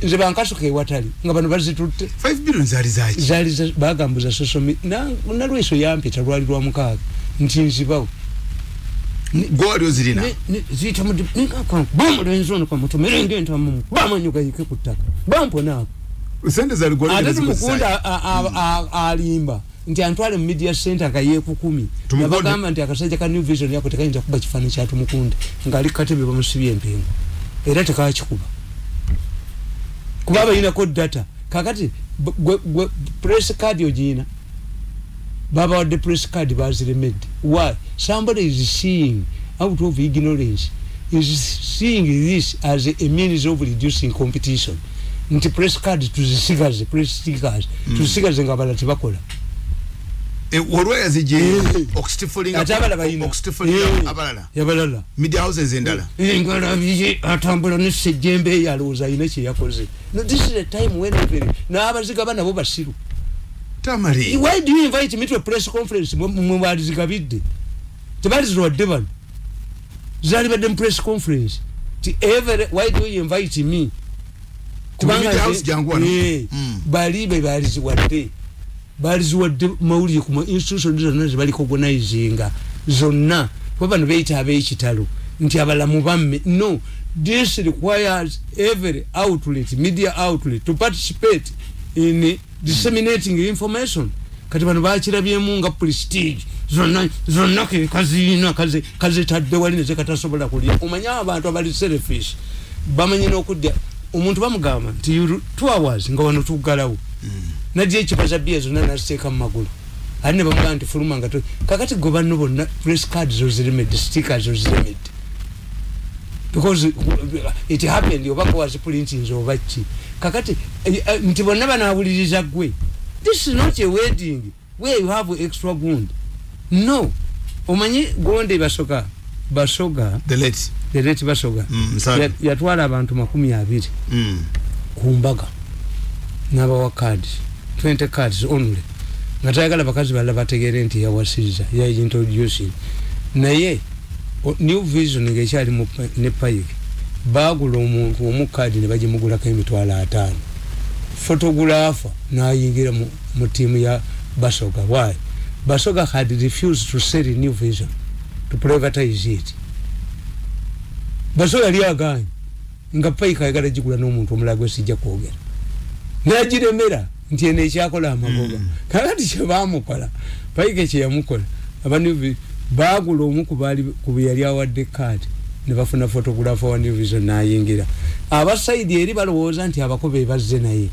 Nze bankasuka ewatali nga bano bazitutte. 5 billion zaali zaaki? Zaali bagambuza social media. Nalweso yampita lwali lwa mukaaga nti nzibawo. Gwali ozirina? Ziyita mu bamulenzi ono kamutumire ng'entamu bamanyuka yike ku ttaka bamponaako. Sente zaali gwali ate Tumukunda alimba nti antwale mu media center nga yeekukumi. Nabagamba nti akasajja ka New Vision yako tekayinza kuba kifaananyi kya Tumukunda ng'ali katebe bamusibye empingu era tekakikuba kuba balinako data. Kakati press card ogiyina, babawadde press card baziremedde. Why? Somebody is seeing out of ignorance, is seeing this as a means of reducing competition. Nti press card tuzisigaze, press stickers tuzisigaze nga abalala tebakola. Olwo yazije okustiflinga abalala yabalala media houses endala engalabiye atambula ne sejembe yalowooza ayina kye yakoze. No, this is a time when n'abazigaba nabo basiru. Tamale, why do you invite me to a press conference? Mwe balizigabidde tebalizirwadde bano zaali badde mu press conference ti every, why do you invite me? Kubanga bali be baliziwadde baliziwadde mawulire ku institution zonna ze bali organizinga zonna kuba bano beyita ab'ekitalo nti abalamu bamme. No, this requires every outlet, media outlet to participate in disseminating information. Kati bano bakirabyemu nga prestige zonna zonna ke kaziina kazitadde wali ne zekatasobola kulya. Omanye abantu abali selfish bamanyi n'okudya. Omuntu bamugamba nti 2 hours nga wano tuggalawo najja ekipa za bia zonna naziteeka mu magulu ate ne bamugamba nti fuluma nga kakati gwe banno bonna press cards oziremedde, stickers oziremedde because it happened oba waziprintinze oba ki. Kakati nti bonna banaawuliriza ggwe. This is not a wedding where you have extra wound. No, omanyi gonde Basoga the late Basoga yatwala abantu 20 ku mbaga n'abawa cards, 20 cards only nga tayagala bakazi balala bategeere nti yawasiriza ya introducing. Naye New Vision ng'ekyali ne Payike baagula omuntu omu kaadi ne bagimugulako 50,000. Photographer n'ayingira mu ttiimu ya Basoga. Why? Basoga had refused to sell New Vision, to privatize it. Basoga yali agaanye nga Payike ayagala gigula n'omuntu omulala gwe sijja kwogera n'agiremera nti eno ekyakola amagoba. Kakati kye baamukola, Payike kye yamukola, aba baagula omu ku be yali awadde kaadi ne bafuna photographer wa New Vision n'ayingira. Abasaidi eri balowooza nti abako be bazze naye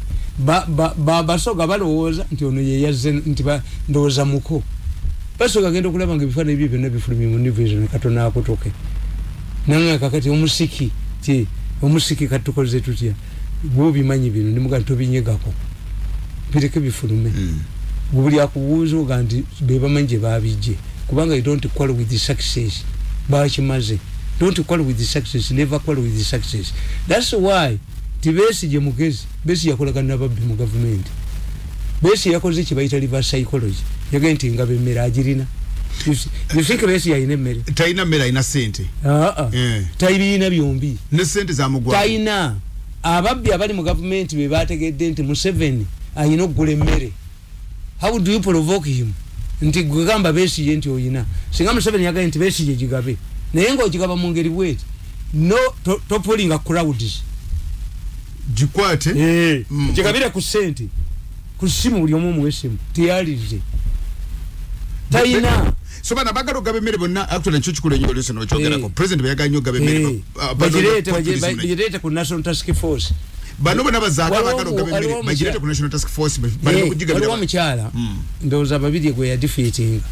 Basoga balowooza nti ono ye yazze nti ndowooza muko. Basoga agenda okulaba nga ebifaananyi bye byonna bifulumye mu New Vision katono akutuke. Nange kakati omusiki ti omusiki katukoze tutya gwobimanyi bino nimuga tobinyegako bireke bifulume. Buli akubuuza oga nti be bamanyi gye babijje kubanga you don't quarrel with the success. Bakimaze. Don't quarrel with the success, never quarrel with the success. That's why Besigye mugezi, Besigye yakolagana n'ababbi mu gavumenti. Besigye yakoze kye bayita reverse psychology. Yagambye nti ngaba emmere agirina. You think Besigye alina emmere? Talina mmere, alina ssente. Talina byombi. Ne ssente zamugwa. Talina. Ababbi abali mu gavumenti be bategedde nti Museveni alina okugula emmere. How do you provoke him? Nti gwe gamba Besigye nti oyina. Singa Museveni yagambye nti Besigye gigabe. Naye ng'ogigaba mu ngeri bweti. No topolinga crowds. Gikwate. Gigabire ku ssente. Ku ssimu buli omu omuwe essimu. Teyalize. Talina. So bana bagala ogaba emmere bonna actually ekyo kikulu ennyo oluusi n'okyogerako. President bwe yagala nnyo ogaba emmere bagireete ku National Task Force. Bano bonna bazaako abagala ogaba emmere bagireete ku National Task Force baleme kugigabira. Waliwo omukyala ndowooza Babirye gwe yadefeatinga.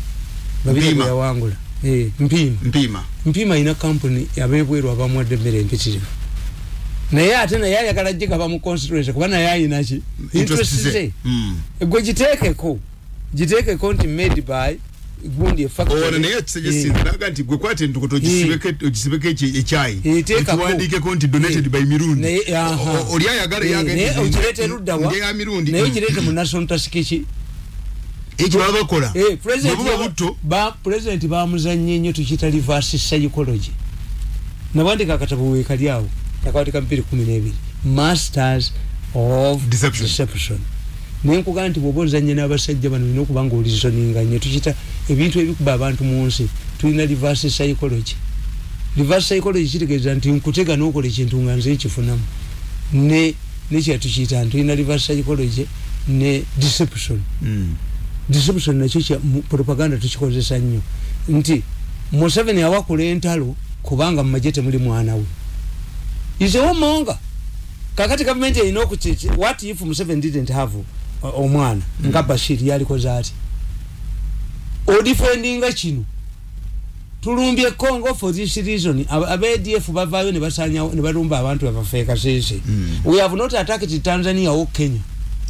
Babirye gwe yawangula. Mpiima. Mpiima alina kampuni ab'ebweru abamuwadde emmere empitirivu. Naye ate naye ayagala gigaba mu constituency kuba naye ayina ki? Interest ze. Gwe giteekeko. Giteekeko nti made by gundi factory. Ono naye kisejesinze naga nti gwe kwate ntukoto gisibeke ekyayi tuwandikeko nti donated by Mirundi. Oli ayagala yagenda ogirete luddawa nge Mirundi naye ogirete mu national task ki ekyo baba bakola. President bamuzannye nnyo, tukiyita reverse psychology. Nawandika akatabo weekali awo nakawandika 2012 Masters of Deception. Nenkugamba nti bw'oba ozannya n'abasajja bano olina okuba nga olizoninga nnyo. Tukiyita ebintu ebikuba abantu mu nsi, tulina reverse psychology. Reverse psychology kitegeeza nti nkutega n'okola ekintu nga nze nkifunamu. Nekira tukiyita nti tulina reverse psychology ne deception. Deception nakyo kya propaganda tukikozesa nnyo nti Museveni awakula entalo kubanga mu magye temuli mwana we. Izewomonga kakati gavumenti erina okuki. What if Museveni didn't have omwana nga Bashir yalikoze ati odifendinga kino tulumbye Congo for this reason. Aba ADF bavaayo ne basanya ne balumba abantu abaffe Kasese. We have not attacked Tanzania or Kenya.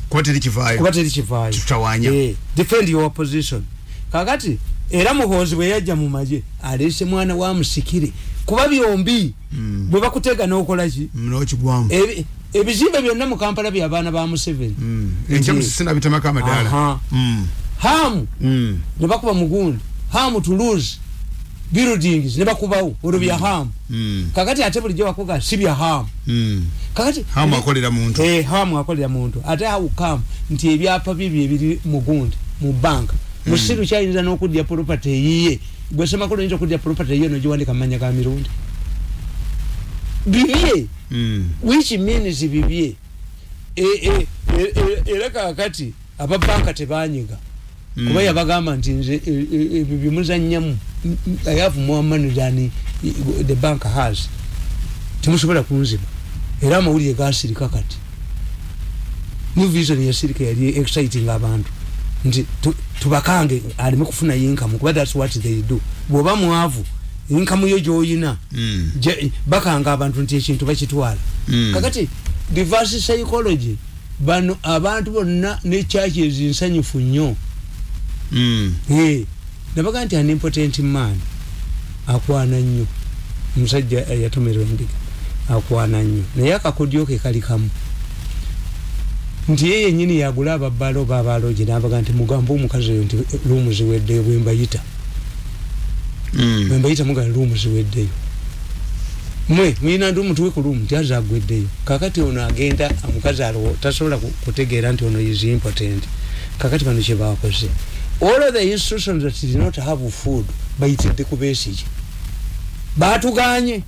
Kuba teri kivaayo tutawanya. Defend your position. Kakati era Muhoozi bwe yajja mu magye aleese mwana wa musikire kuba byombi bwe bakutega n'okola ki n'okigwamu. Ebizimbe byonna mu Kampala by'abaana ba Museveni. Ekyamusisi n'abitemako amadaala. Hamu ne bakuba mugundi hamu to lose buildings ne bakubawo olwo bya hamu. Kakati ate bulijjo bakuga si bya hamu. Kakati hamu akolera muntu. Hamu akolera muntu. Ate how come nti ebyapa bibye ebiri mugundi mu banka. Musiru kyayinza n'okudya property eyiye. Gwe Ssemakulu oyinza okudya property eyiye n'ogiwandika mu mannya ga Mirundi. Bibye. Which means bibye. Era kakati ababanka tebanyiga. Kuba yabagamba nti nze ebyo bimuzannyamu I have more money than the bank has. Temusobola kunziba. Era amawulire gasirika kati. New Vision yasirika yali exciting abantu. Nti tubakange aleme kufuna income kuba that's what they do. Bw'oba mwavu income yo gy'oyina bakanga abantu nti ekintu bakitwala. Kakati reverse psychology bano abantu bonna ne churches nsanyufu nnyo. Nabaga nti an important man akwana nnyo. Omusajja yatomerwa endiga akwana nnyo naye akakodyo ke kali kamu nti ye yennyini yagula ababbalo baabalogi n'abaga nti mugambe omukazi oyo nti luumu ziweddeyo bwe mbayita. Bwe mbayita mugamba luumu ziweddeyo. Mwe mulina ndi omutuwe ku luumu nti aze agweddeyo. Kakati ono agenda omukazi aliwo tasobola kutegeera nti ono is important. Kakati bano kye baakoze. All of the institutions that did not have food bayitidde ku Besigye. Baatuganye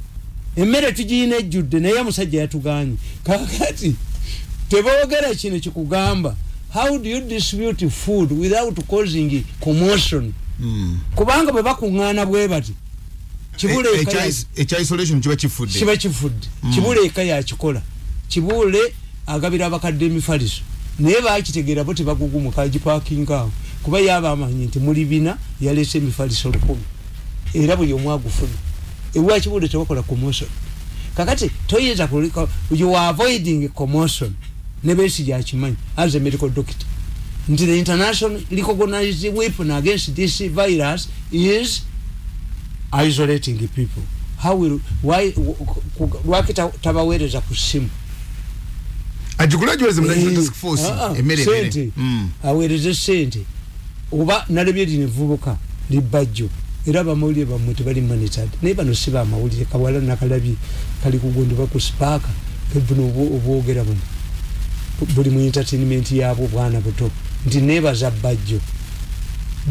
emmere tugiyina ejjudde naye omusajja yatuganye. Kakati teboogera kino kikugamba how do you distribute food without causing commotion? Kubanga bwe bakuŋŋaana bwe bati Kibule isolation kiba kifudde. Kiba kifudde. Kibule eka yakikola. Kibule agabira abakadde emifaliso naye bakitegeera bo tebagugumuka agipakinga awo kuba yaba amanyi nti muli bina yaleese emifaliso 1000 era buli omu agufuna. Ewa Kibule tebakola commotion. Kakati toyinza kulika you are avoiding commotion. Ne Besigye akimanyi as a medical doctor nti the international recognized weapon against this virus is isolating people. How will why lwaki tabaweereza ku simu? Agigula giweze mu National Task Force emmere. Aweereze ssente oba nalabye lino evvubuka libbajjo era abamawulire bammwe tebali monitored naye bano si bamawulire kawala nakalabye kali kugundibwa ku sipaaka buno obwogera buno buli mu entertainment yaabwo bwana buto nti neebaza Bajjo.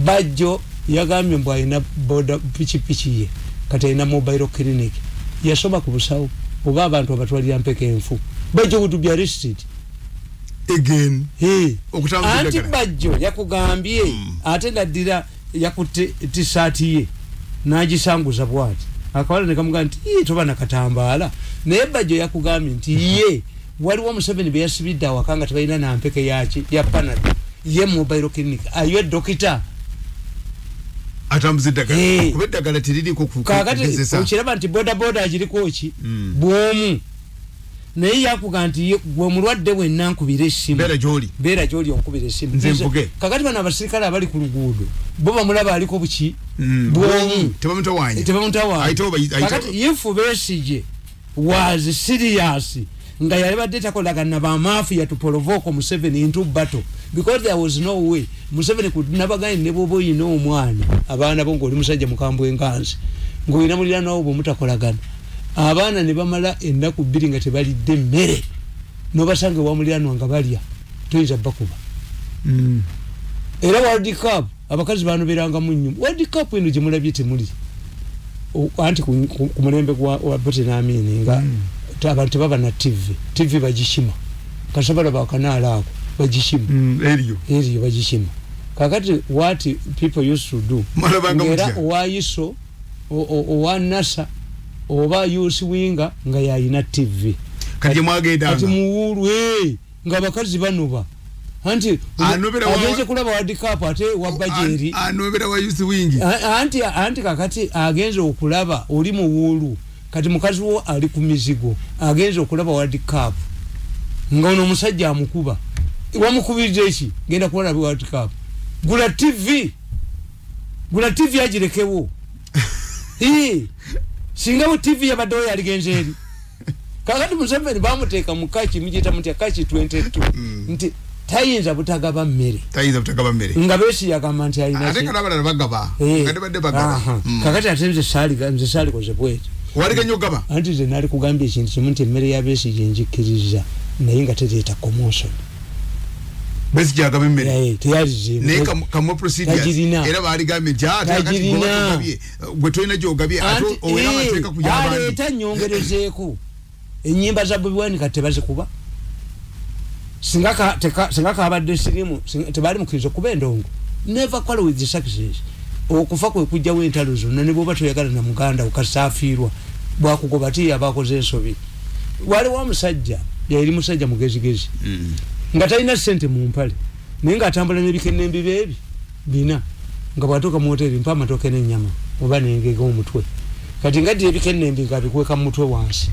Bajjo yagambye mbu alina boda pikipiki ye kati alina mobile clinic yasoma ku busawo oba abantu abatwalira mpeke enfu. Bajjo would be arrested again. Anti Bajjo yakugambye ate naddira yakutte tisaati ye n'agisanguza bw'ati akawala ne kamugamba nti ye toba nakatambaala naye Bajjo yakugambye nti ye waliwo Museveni be yasibidde awaka nga tebalina na mpeke yaki ya Panadol ye mobile clinic ayo dokita atambuza eddagala kuba eddagala teririko kugezesa. Okiraba nti boda boda agiriko ki bwomu. Naye yakuga nti gwe mulwadde wenna nkubira essimu. Beera gy'oli onkubira essimu. Nze mvuge. Kakati bano abasirikale abali ku luguudo bo bamulaba aliko buki bwonyi. Tebamutawaanya. Kakati if Besigye was serious nga yalibadde takolagana ba mafia to provoke Museveni into battle, because there was no way Museveni could nabagaye ne bwoba oyina omwana abaana bo ng'oli musajja mukambwe enkanzi ng'olina muliraanwa wo bwe mutakolagana abaana ne bamala ennaku 2 nga tebalidde mmere n'obasanga ewa muliraanwa nga balya toyinza bakuba. Era World Cup abakazi banoberanga mu nnyumba. World Cup eno gye mulabye temuli anti ku mulembe gwa Obote n'Amin nga abantu tebaba na TV bagishima kasabala bakanaala ako bagishima eriyo bagishima. Kakati what people used to do ngera owa ISO owa NASA oba yusi winga nga yayina TV kati mwagenda kati muwulu nga abakazi banoba anti agenze kulaba World Cup ate wa bajeri anobera wa yusi wingi anti kakati agenze okulaba oli muwulu kati mukazi wo ali ku mizigo agenze okulaba World Cup nga ono omusajja amukuba wamukubirije ki genda kulaba World Cup gula TV agirekewo singa mu TV yabadde oyo aligenze eri. Kakati Museveni bamuteeka mu kaki mugiyita mutya kaki 22 nti tayinza butagaba mmere nga Besigye yagamba nti alina ate kana abalala bagaba nga tebadde bagaba. Kakati ate nze saalikoze bwetyo waliganya ogaba anti nze nali kugambye ekintu kimu nti emmere ya Besigye njikkiriza naye nga tereeta commotion. Besigye agaba emmere teyalizimu naye kamwe procedures era baligambye nti ate kati gwe gwe tolina gy'ogabye ate owera amateeka ku gy'abandi aleeta nnyongerezeeko ennyimba za Bobi Wine kati tebazikuba singa kabadde sirimu tebali mukkiriza okuba endongo. Never quarrel with the success. Okufa kwe kujjawo entalo zonna ne bw'oba toyagala na muganda okasaafiirwa bwakugoba ti abakoze ensobi. Waliwo omusajja yali musajja mugezigezi nga talina ssente mu mpale naye ng'atambula n'ebikennembi beebi bina nga bw'atuuka mu woteeri mpa amatooke n'ennyama oba n'engege omutwe kati ngadira ebikennembi ng'abikweka mu mutwe wansi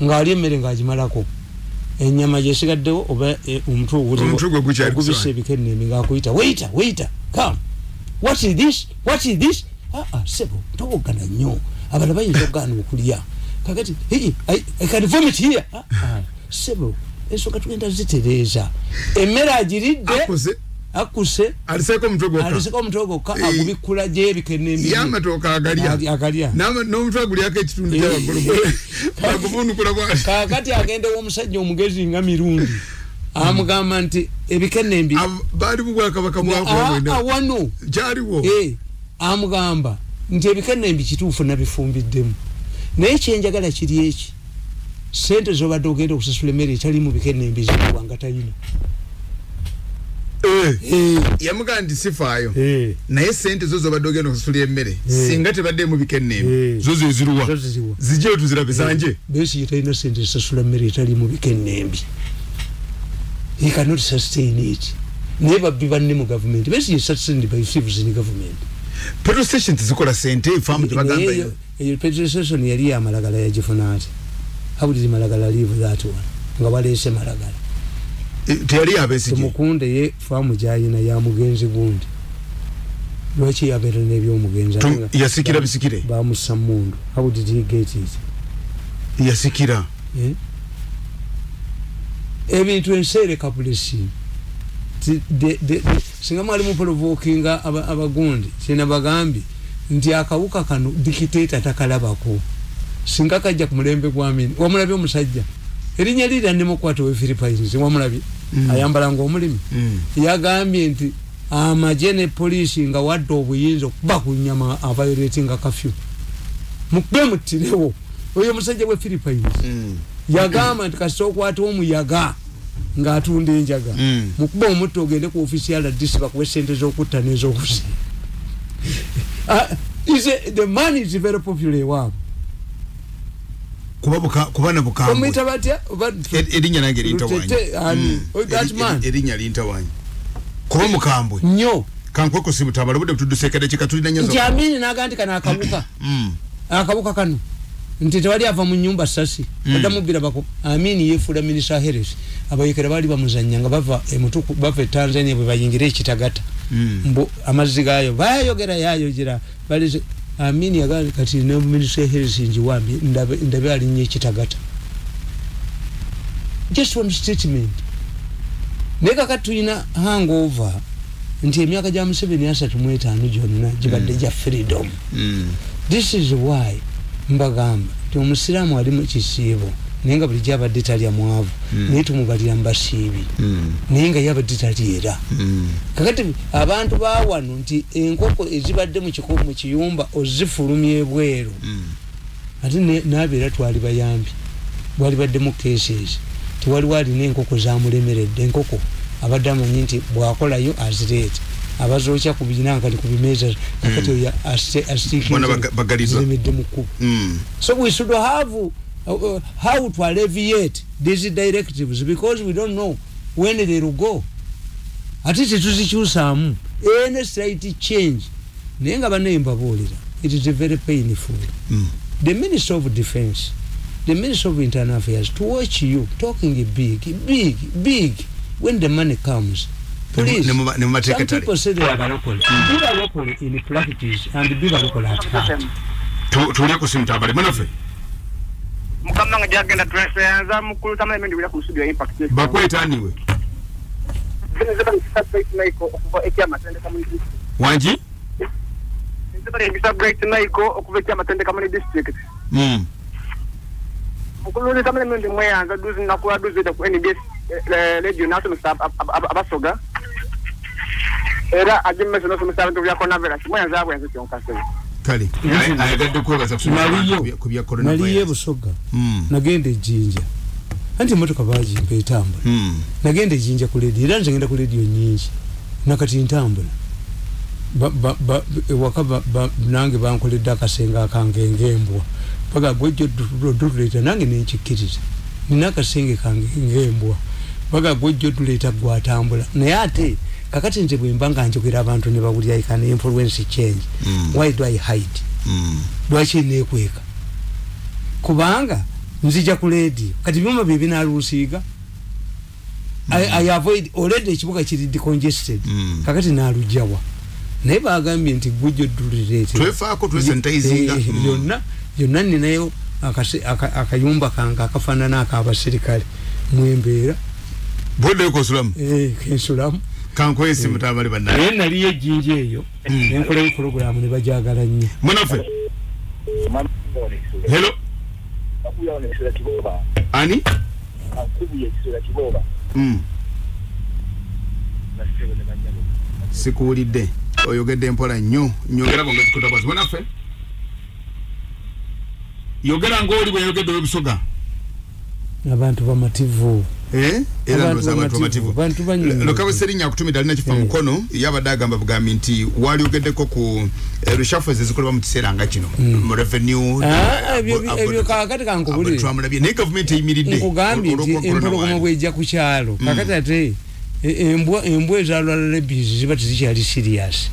ng'alya emmere ng'agimalako ennyama gyesigaddewo oba omutwe ogubisa ebikennembi ng'akuyita waiter come what is this sebo towogana nnyo abalala bayinza okugaana okulya kakati I can vomit here sebo ensonga tugenda zitereeza emmere agiridde akuse aliseeko omutwe gwokka agubikkula gy'ebikennembi y'amatooke agalya n'omutwe agulyako ekitundu kya waggulu aguvunukula bw'ati. Kakati agenda ew'omusajja omugezi nga Mirundi amugamba nti ebikennembi baali mu bwakabaka bwakubwena wano kyaliwo amugamba nti ebikennembi kituufu nabifumbiddemu naye kyenjagala kiri eki sente z'obadde ogenda okusasula emmere etali mu bikennembi zikuwa nga talina. Yamugamba nti sifaayo naye sente zo z'obadde ogenda okusasula emmere singa tebadde mu bikennembi zo zeziruwa zijjeyo tuzirabe zanje. Besigye talina sente zisasula mmere etali mu bikennembi. He cannot sustain it. Never be banne mu government. Besigye sustained by thieves in government. Petrol station tezikola sente faamu tebagamba eyo. Eyo petrol station yali ya Malagala yagifuna ati. How did Malagala leave that one? Nga baleese Malagala. Teyali ya Besigye. Tumukunde ye faamu gy'ayina ya mugenzi gundi. Lwaki yabeera n'ebyomugenzi? Yasikira bisikire. Bamussa mmundu. How did he get it? Yasikira. Ebintu enseere kapulesi. Singa mwali muprovokinga abagundi kyenabagambye nti akawuka kano dictator takalabako. Singa kajja ku mulembe gwa Amin wamulabye omusajja erinnya liri annemukwata we Philippines wamulabye ayambala ng'omulimi yagambye nti amagye ne poliisi nga wadde obuyinza okuba ku nnyama aviolatinga curfew mukube muttirewo oyo omusajja we Philippines yagamba nti kasita okwata omuyaga ng'atunda enjaga mukuba omutto ogende ku ofiisi ya RDC bakuwe ssente z'okutta n'ez'okusi. The man is very popular ewaabwe. Kuba bukambwe. Omuyita batya? Erinnya nange lintawanya. Erinnya lintawanya. Kuba mukambwe. Nnyo. Kankweko si butabala obudde butudduse kadde kika tulina nnyo. Nti Amini n'agamba nti kano akawuka. Akawuka kano. Nti tewali ava mu nyumba sasi. Badamubbira bako Amini yefuula Minister Harris. Abayekera bali bamuzannya nga bava emutuku bava Tanzania bwe bayingira ekitagata. Mbu amazzi gaayo bayogera yayogera bali Amini yagali kati ne Minister Harris njiwambi ndabe alinye ekitagata. Just one statement. Neka katulina hangover nti emyaka gya Museveni 35 gyonna gibadde gya freedom. This is why mbagamba nti omusiraamu ali mu kisiibo naye nga bulijjo abadde talya mwavu naye tumubalira mu basiibi naye nga ye abadde talyera. Kakati abantu ba wano nti enkoko ezibadde mu mu kiyumba ozifulumya ebweru ate n'abeera twali bayambi bwali badde mu cases tewaliwo alina enkoko zamulemeredde enkoko abadde amanyi nti bw'akolayo azireeta abazookya ku binankali ku bimeeza kakati oyo asitikiremedde mu kkubo. So we should have how to alleviate these directives because we don't know when they will go. Ate tetuzikyusaamu any slight change naye nga bannaye mbabuulira it is very painful. The Minister of Defense, the Minister of Internal Affairs, to watch you talking big, big, big when the money comes. Please, some people say they are balokole. Be balokole in practice and be balokole at heart. Tulye kusimu tabale munafe. Mukama nga jagenda twesenza mukulu tamale mendi wila ku studio Impact. Bakweta aniwe. Wanji? District. Mukulu tamale mendi mweyanza duzi nakula duzi ku NBS radio national abasoga. Era agimese no somesa abantu bya coronavirus mweyanza abwenze kyonkase. Kale ayagadde kwebaza ku bya coronavirus. Naliye Busoga. Nagenda ejjinja. Anti emotoka bagimpa etambula. Nagenda ejjinja ku radio era nze ngenda ku radio nnyingi. Nakati ntambula. Ewaka nange bankoledde akasenge akange ng'embwa. Baga gwejjo tuleeta nange nenkikkiriza. Nina akasenge kange ng'embwa. Baga gwejjo tuleeta gwatambula. Naye ate kakati nze bwe mba nga njogera abantu ne bawulira I can influence change. Why do I hide? Lwaki neekweka? Kubanga nzija ku radio. Kati byuma bye binaalusiiga. I avoid already ekibuga kiri decongested. Kakati naalugyawa. Naye bagambye nti gujjo tuleete. Twefaako twesanitizinga. Yonna ninayo akayumba kange akafaanana ak'abasirikale mwembeera. Bodde kosulamu? Kensulamu. Kankwesi mutabali bannaye. Naye naliyo ejjinja eyo nenkolayo pulogulaamu ne bagyagala nnyo. Munafe. Hello. Ani? Sikuwulidde. Oyogedde mpola nnyo. Nyongera bongezi kutabazi. Munafe. Yogera ng'oli bwe yogedde ow'Ebusoga. Abantu bamativu. Era ndowooza abantu bamativu. Lokawe Sserinnya akutumidde alina kifa mukono yabadde agamba bugambi nti waalyogeddeko ku reshuffles ezikolebwa mu kiseera nga kino mu revenue. Ebyo kaakati kankubulire. Twamulabye naye gavumenti eyimiridde. Nkugambye nti empologoma bw'ejja ku kyalo kakati ate embwa ezalwala rabies ziba tezikyali serious.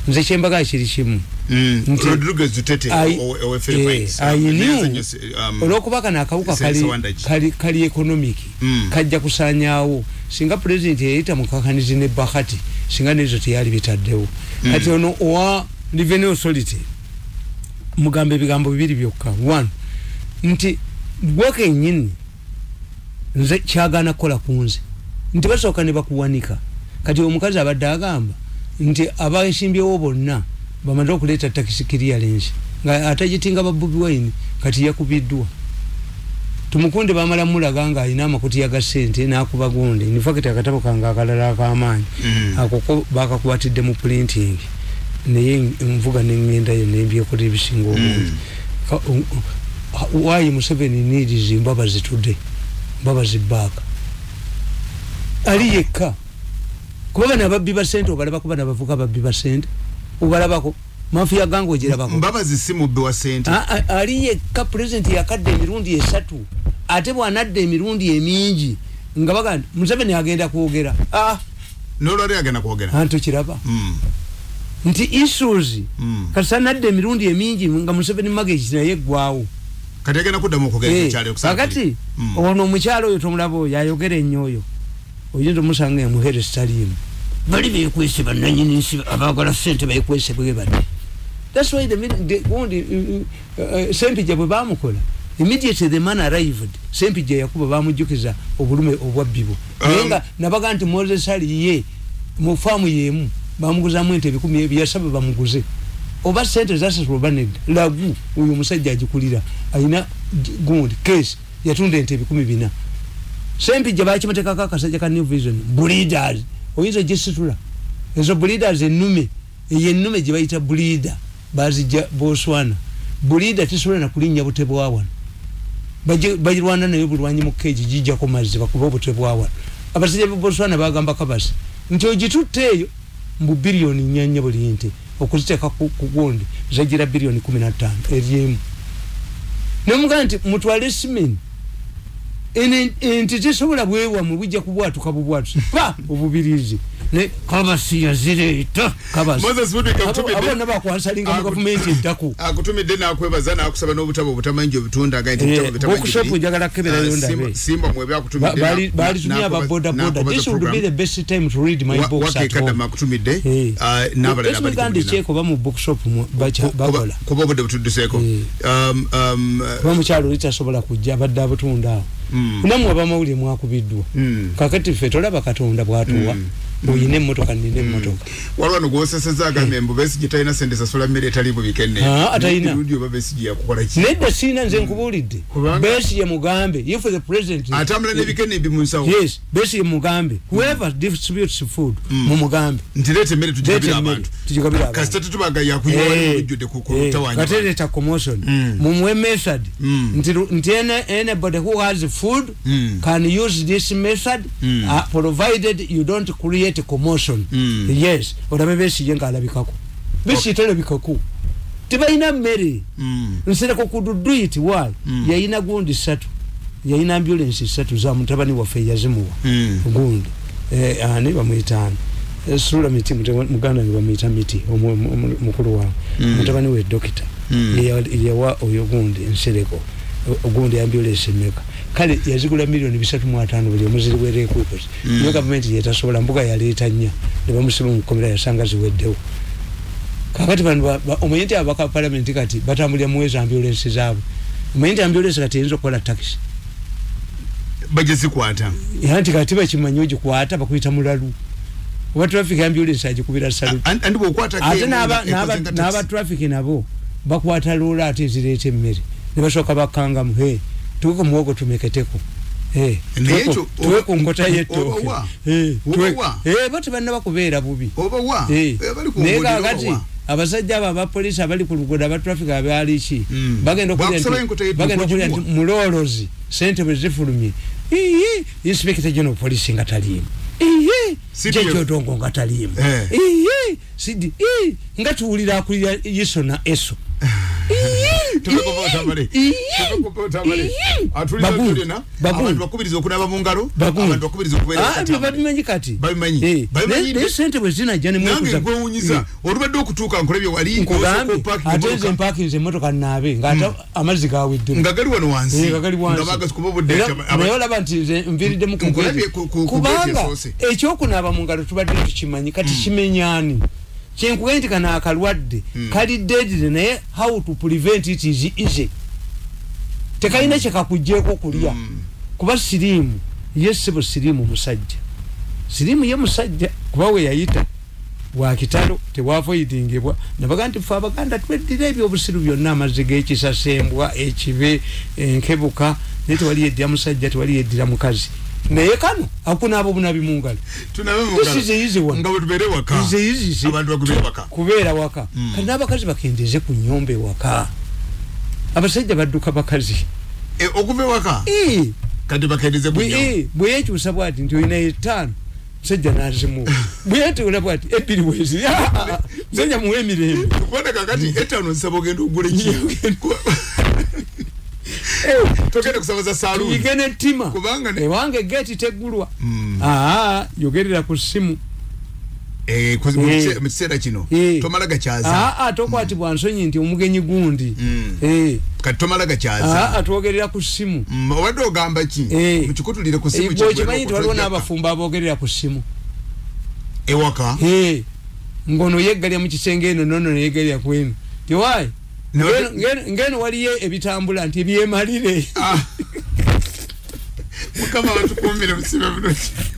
Nze kyembaga kiri kimu. Rodriguez Duterte owe Philippines. Olw'okuba kano akawuka kali economic kajja kusaanyaawo. Singa president yeyita mukakanizi ne Bahati singa nezo teyali bitaddewo. Kati ono owa Revenue Authority mugambe ebigambo bibiri byokka. One, nti gwe kennyini nze kyagaana kukola ku nze. Nti basooka ne bakuwanika. Kati omukazi abadde agamba nti abasimbyewo bonna bamaze okuleeta tax clearance nga atagitinga ba Bobi Wine kati yakubiddwa. Tumukunde bamala mulaga nga alina amakutiya ga ssente n'akuba gundi. In fact akatabo kange akalala ak'amaanyi ako bakakwatidde mu printing naye nvuga ne ŋŋendayo ne mbyekola ebisinga obungi. Why Museveni needs Mbabazi today? Mbabazi back. Ali yekka. Kuba bano ababbi ba ssente obalabako bano abavuka babbi ba ssente obalabako mafia gango ogirabako. Mbabazi si mubbi wa ssente. Ali yekka president yakadde emirundi esatu ate bw'anadda emirundi emingi nga baga Museveni agenda kwogera. N'olwali agenda kwogera. Anti kiraba. Nti issues kasanadde emirundi emingi nga Museveni magezi naye gwawo. Kati agenda kuddamu okwogera ekyalo okusaba. Kakati ono omukyalo oyo tomulaba oyo ayogera ennyo oyo. Oyinza omusanga emuhere sitaliimu. Bali beekwese bannannyini nsi abaagala ssente beekwese bwe bati. That's why the Sempijja bwe baamukola immediately the man arrived. Sempijja yakuba bamujjukiza obulume obwabbibwa. Naye nga nabaga nti Moses Ali ye mu faamu y'emu bamuguzamu ente 10,000 yasaba bamuguze. Oba sente zasasulwa oba nedda. Lagu oyo omusajja agikulira alina gundi case yatunda ente 4,000. Sempijja bakimuteekako akasajja ka New Vision breeders oyinza ogisitula ezo breeders ennume eyo ennume gye bayita breeder bazijja Botswana. Breeder tesobola na kulinnya bute bwa wano. Bagirwana nayo bulwanyi mu keji gijjako mazzi bakuba obute bwa wano. Abasajja b'e Botswana bagamba Kabasi nti ogitutte eyo mbu biliyoni 4 buli nte okuziteeka ku gundi zagira biliyoni 15 eryemu. Nemugamba nti mutwale simenti ente tesobola bwewa mu bujja kubwatuka bubwatusi pa obubirizi ne Kabasi yazireeta Kabasi. Moses Mudika akutumidde abona bakwansalinga mu gavumenti eddako akutumidde n'akwebaza n'akusaba n'obutabo obutamanyi obutunda aga nti obutabo bitamanyi bookshop njagala keberayo ndabe Simba mwebe akutumidde bali tumia aba boda boda. This would be the best time to read my books at home. Akutumidde n'abalala bali kumudde cheko ba mu bookshop bakola kuba obudde butudduseko kuba mukyalo litasobola kujja abadde abutunda awo. Namwe abamawulire mwakubiddwa. Kakati ffe tolaba Katonda bw'atuwa. Oyina emmotoka nina emmotoka. Waliwo no gw'osesezza agambye mbu Besigye talina ssente sasula mmere etaliimu bikenne. Atalina. Mirundi oba Besigye yakukola ki? Nedda siina nze nkubuulidde. Besigye mugambe if the president atambula n'ebikenne bi mu nsawo. Yes, Besigye mugambe whoever distributes food mumugambe. Nti leeta emmere tugigabire abantu. Tugigabire abantu. Kasita tetubaga yakuyiwa wali olujjudde ku kutawaanya. Kati leeta commotion. Mumuwe method. Nti anybody who has food can use this method provided you don't create commotion. Yes, olabe Besigye ng'alabikako. Besigye talabikako. Tebalina mmere. Nsereko could do it why? Yayina gundi 3. Yayina ambulance 3 za mutabani waffe yazimuwa. Gundi. Ani bamuyita ani? Sula miti muganda wange bamuyita miti mukulu wange. Mutabani we doctor. Yawa oyo gundi Nsereko. Gundi ambulance meka. Kale yazigula milioni 350 buli omuziri wereekuukozi. Niyo gavumenti yetasobola mbuga yaleeta nnya ne bamusiba mu kkomera yasanga ziweddewo. Kakati bano omanyi nti ababaka ba palamenti kati batambulira muwezi ambulensi zaabwe. Omanyi nti ambulensi kati eyinza okukola takisi. Bajja zikwata. Anti kati bakimanyi ogikwata bakuyita mulalu. Oba traffic ambulance agikubira saluti. Andi bw'okwata ate n'aba traffic nabo bakwata loola ate ezireeta emmere ne basooka bakkangamu. Hey. Tuweko muwogo tumeketeko. Tuwe ku nkota y'ettooke. Bo tebannaba kubeera bubi. Naye kaakati abasajja abo abapoliisi abali ku luguudo aba traffic abaali ki bagenda okulya nti muloolozi ssente bwe zifulumye. Inspector General Police nga taliimu. Jeje Odongo nga taliimu. Nga tuwulira akulira Iso na Eso. Babimanyi kati naye sente bwe zinajja olubadde okutuuka nkulabye wali nkugambye ate nze mpakinze emmotoka naabe ng'ate amazzi gaweddemu nga gali wano wansi naye olaba nti nze nviiriddemu kubanga ekyokunaaba mu ngalo tubadde tukimanyi kati kimenyaani. Kyenkugambye nti kano akalwadde kali deadly naye how to prevent it is easy. Tekalina kye kakuggyeeko kulya kuba siriimu ye ssebo siriimu musajja. Siriimu ye musajja kuba we yayita wakitalo tewavoidingibwa. Nabaga nti ffe Abaganda tweddira ebyobusiru byonna amazzi g'ekisasembwa ekibe enkebuka naye tewali yeddira musajja tewali yeddira mukazi. Naye kano akunaaba obunabi mu ngalo. This is easy one. Nga bwe tubeere waka. This is easy. Abantu bakubeera waka. Kubeera waka. Kati n'abakazi bakendeeze ku nnyomba ewaka. Abasajja badduka bakazi. Okuva ewaka? Kati bakendeeze ku nnyomba. Bwe yeekyusa bw'ati nti olina 5 musajja n'azimuwa. Bwe yeeteula bw'ati 2 bwezi. Musajja muwe emirembe. Kubanga kakati 5 nsaba ogenda ogule ki? Togenda kusabaza saluuni. Tuyige n'ettima. Kubanga ewange geeti teggulwa. Yogerera ku ssimu. Mu kiseera kino tomala gakyaza. Tokwatibwa nsonyi nti omugenyi gundi. Kati tomala gakyaza. Twogerera ku ssimu. Obadde ogamba ki? Mukikutulire ku ssimu. Okimanyi nti waliwo n'abafumbo aboogerera ku ssimu ewaka. Ngono yeggalya mu kisenge eno nono neyeggalya ku eno. Tiwaayi ngeno waliyo ebitambula nti ebyemalire. Mukama watukuumire musibe bulungi.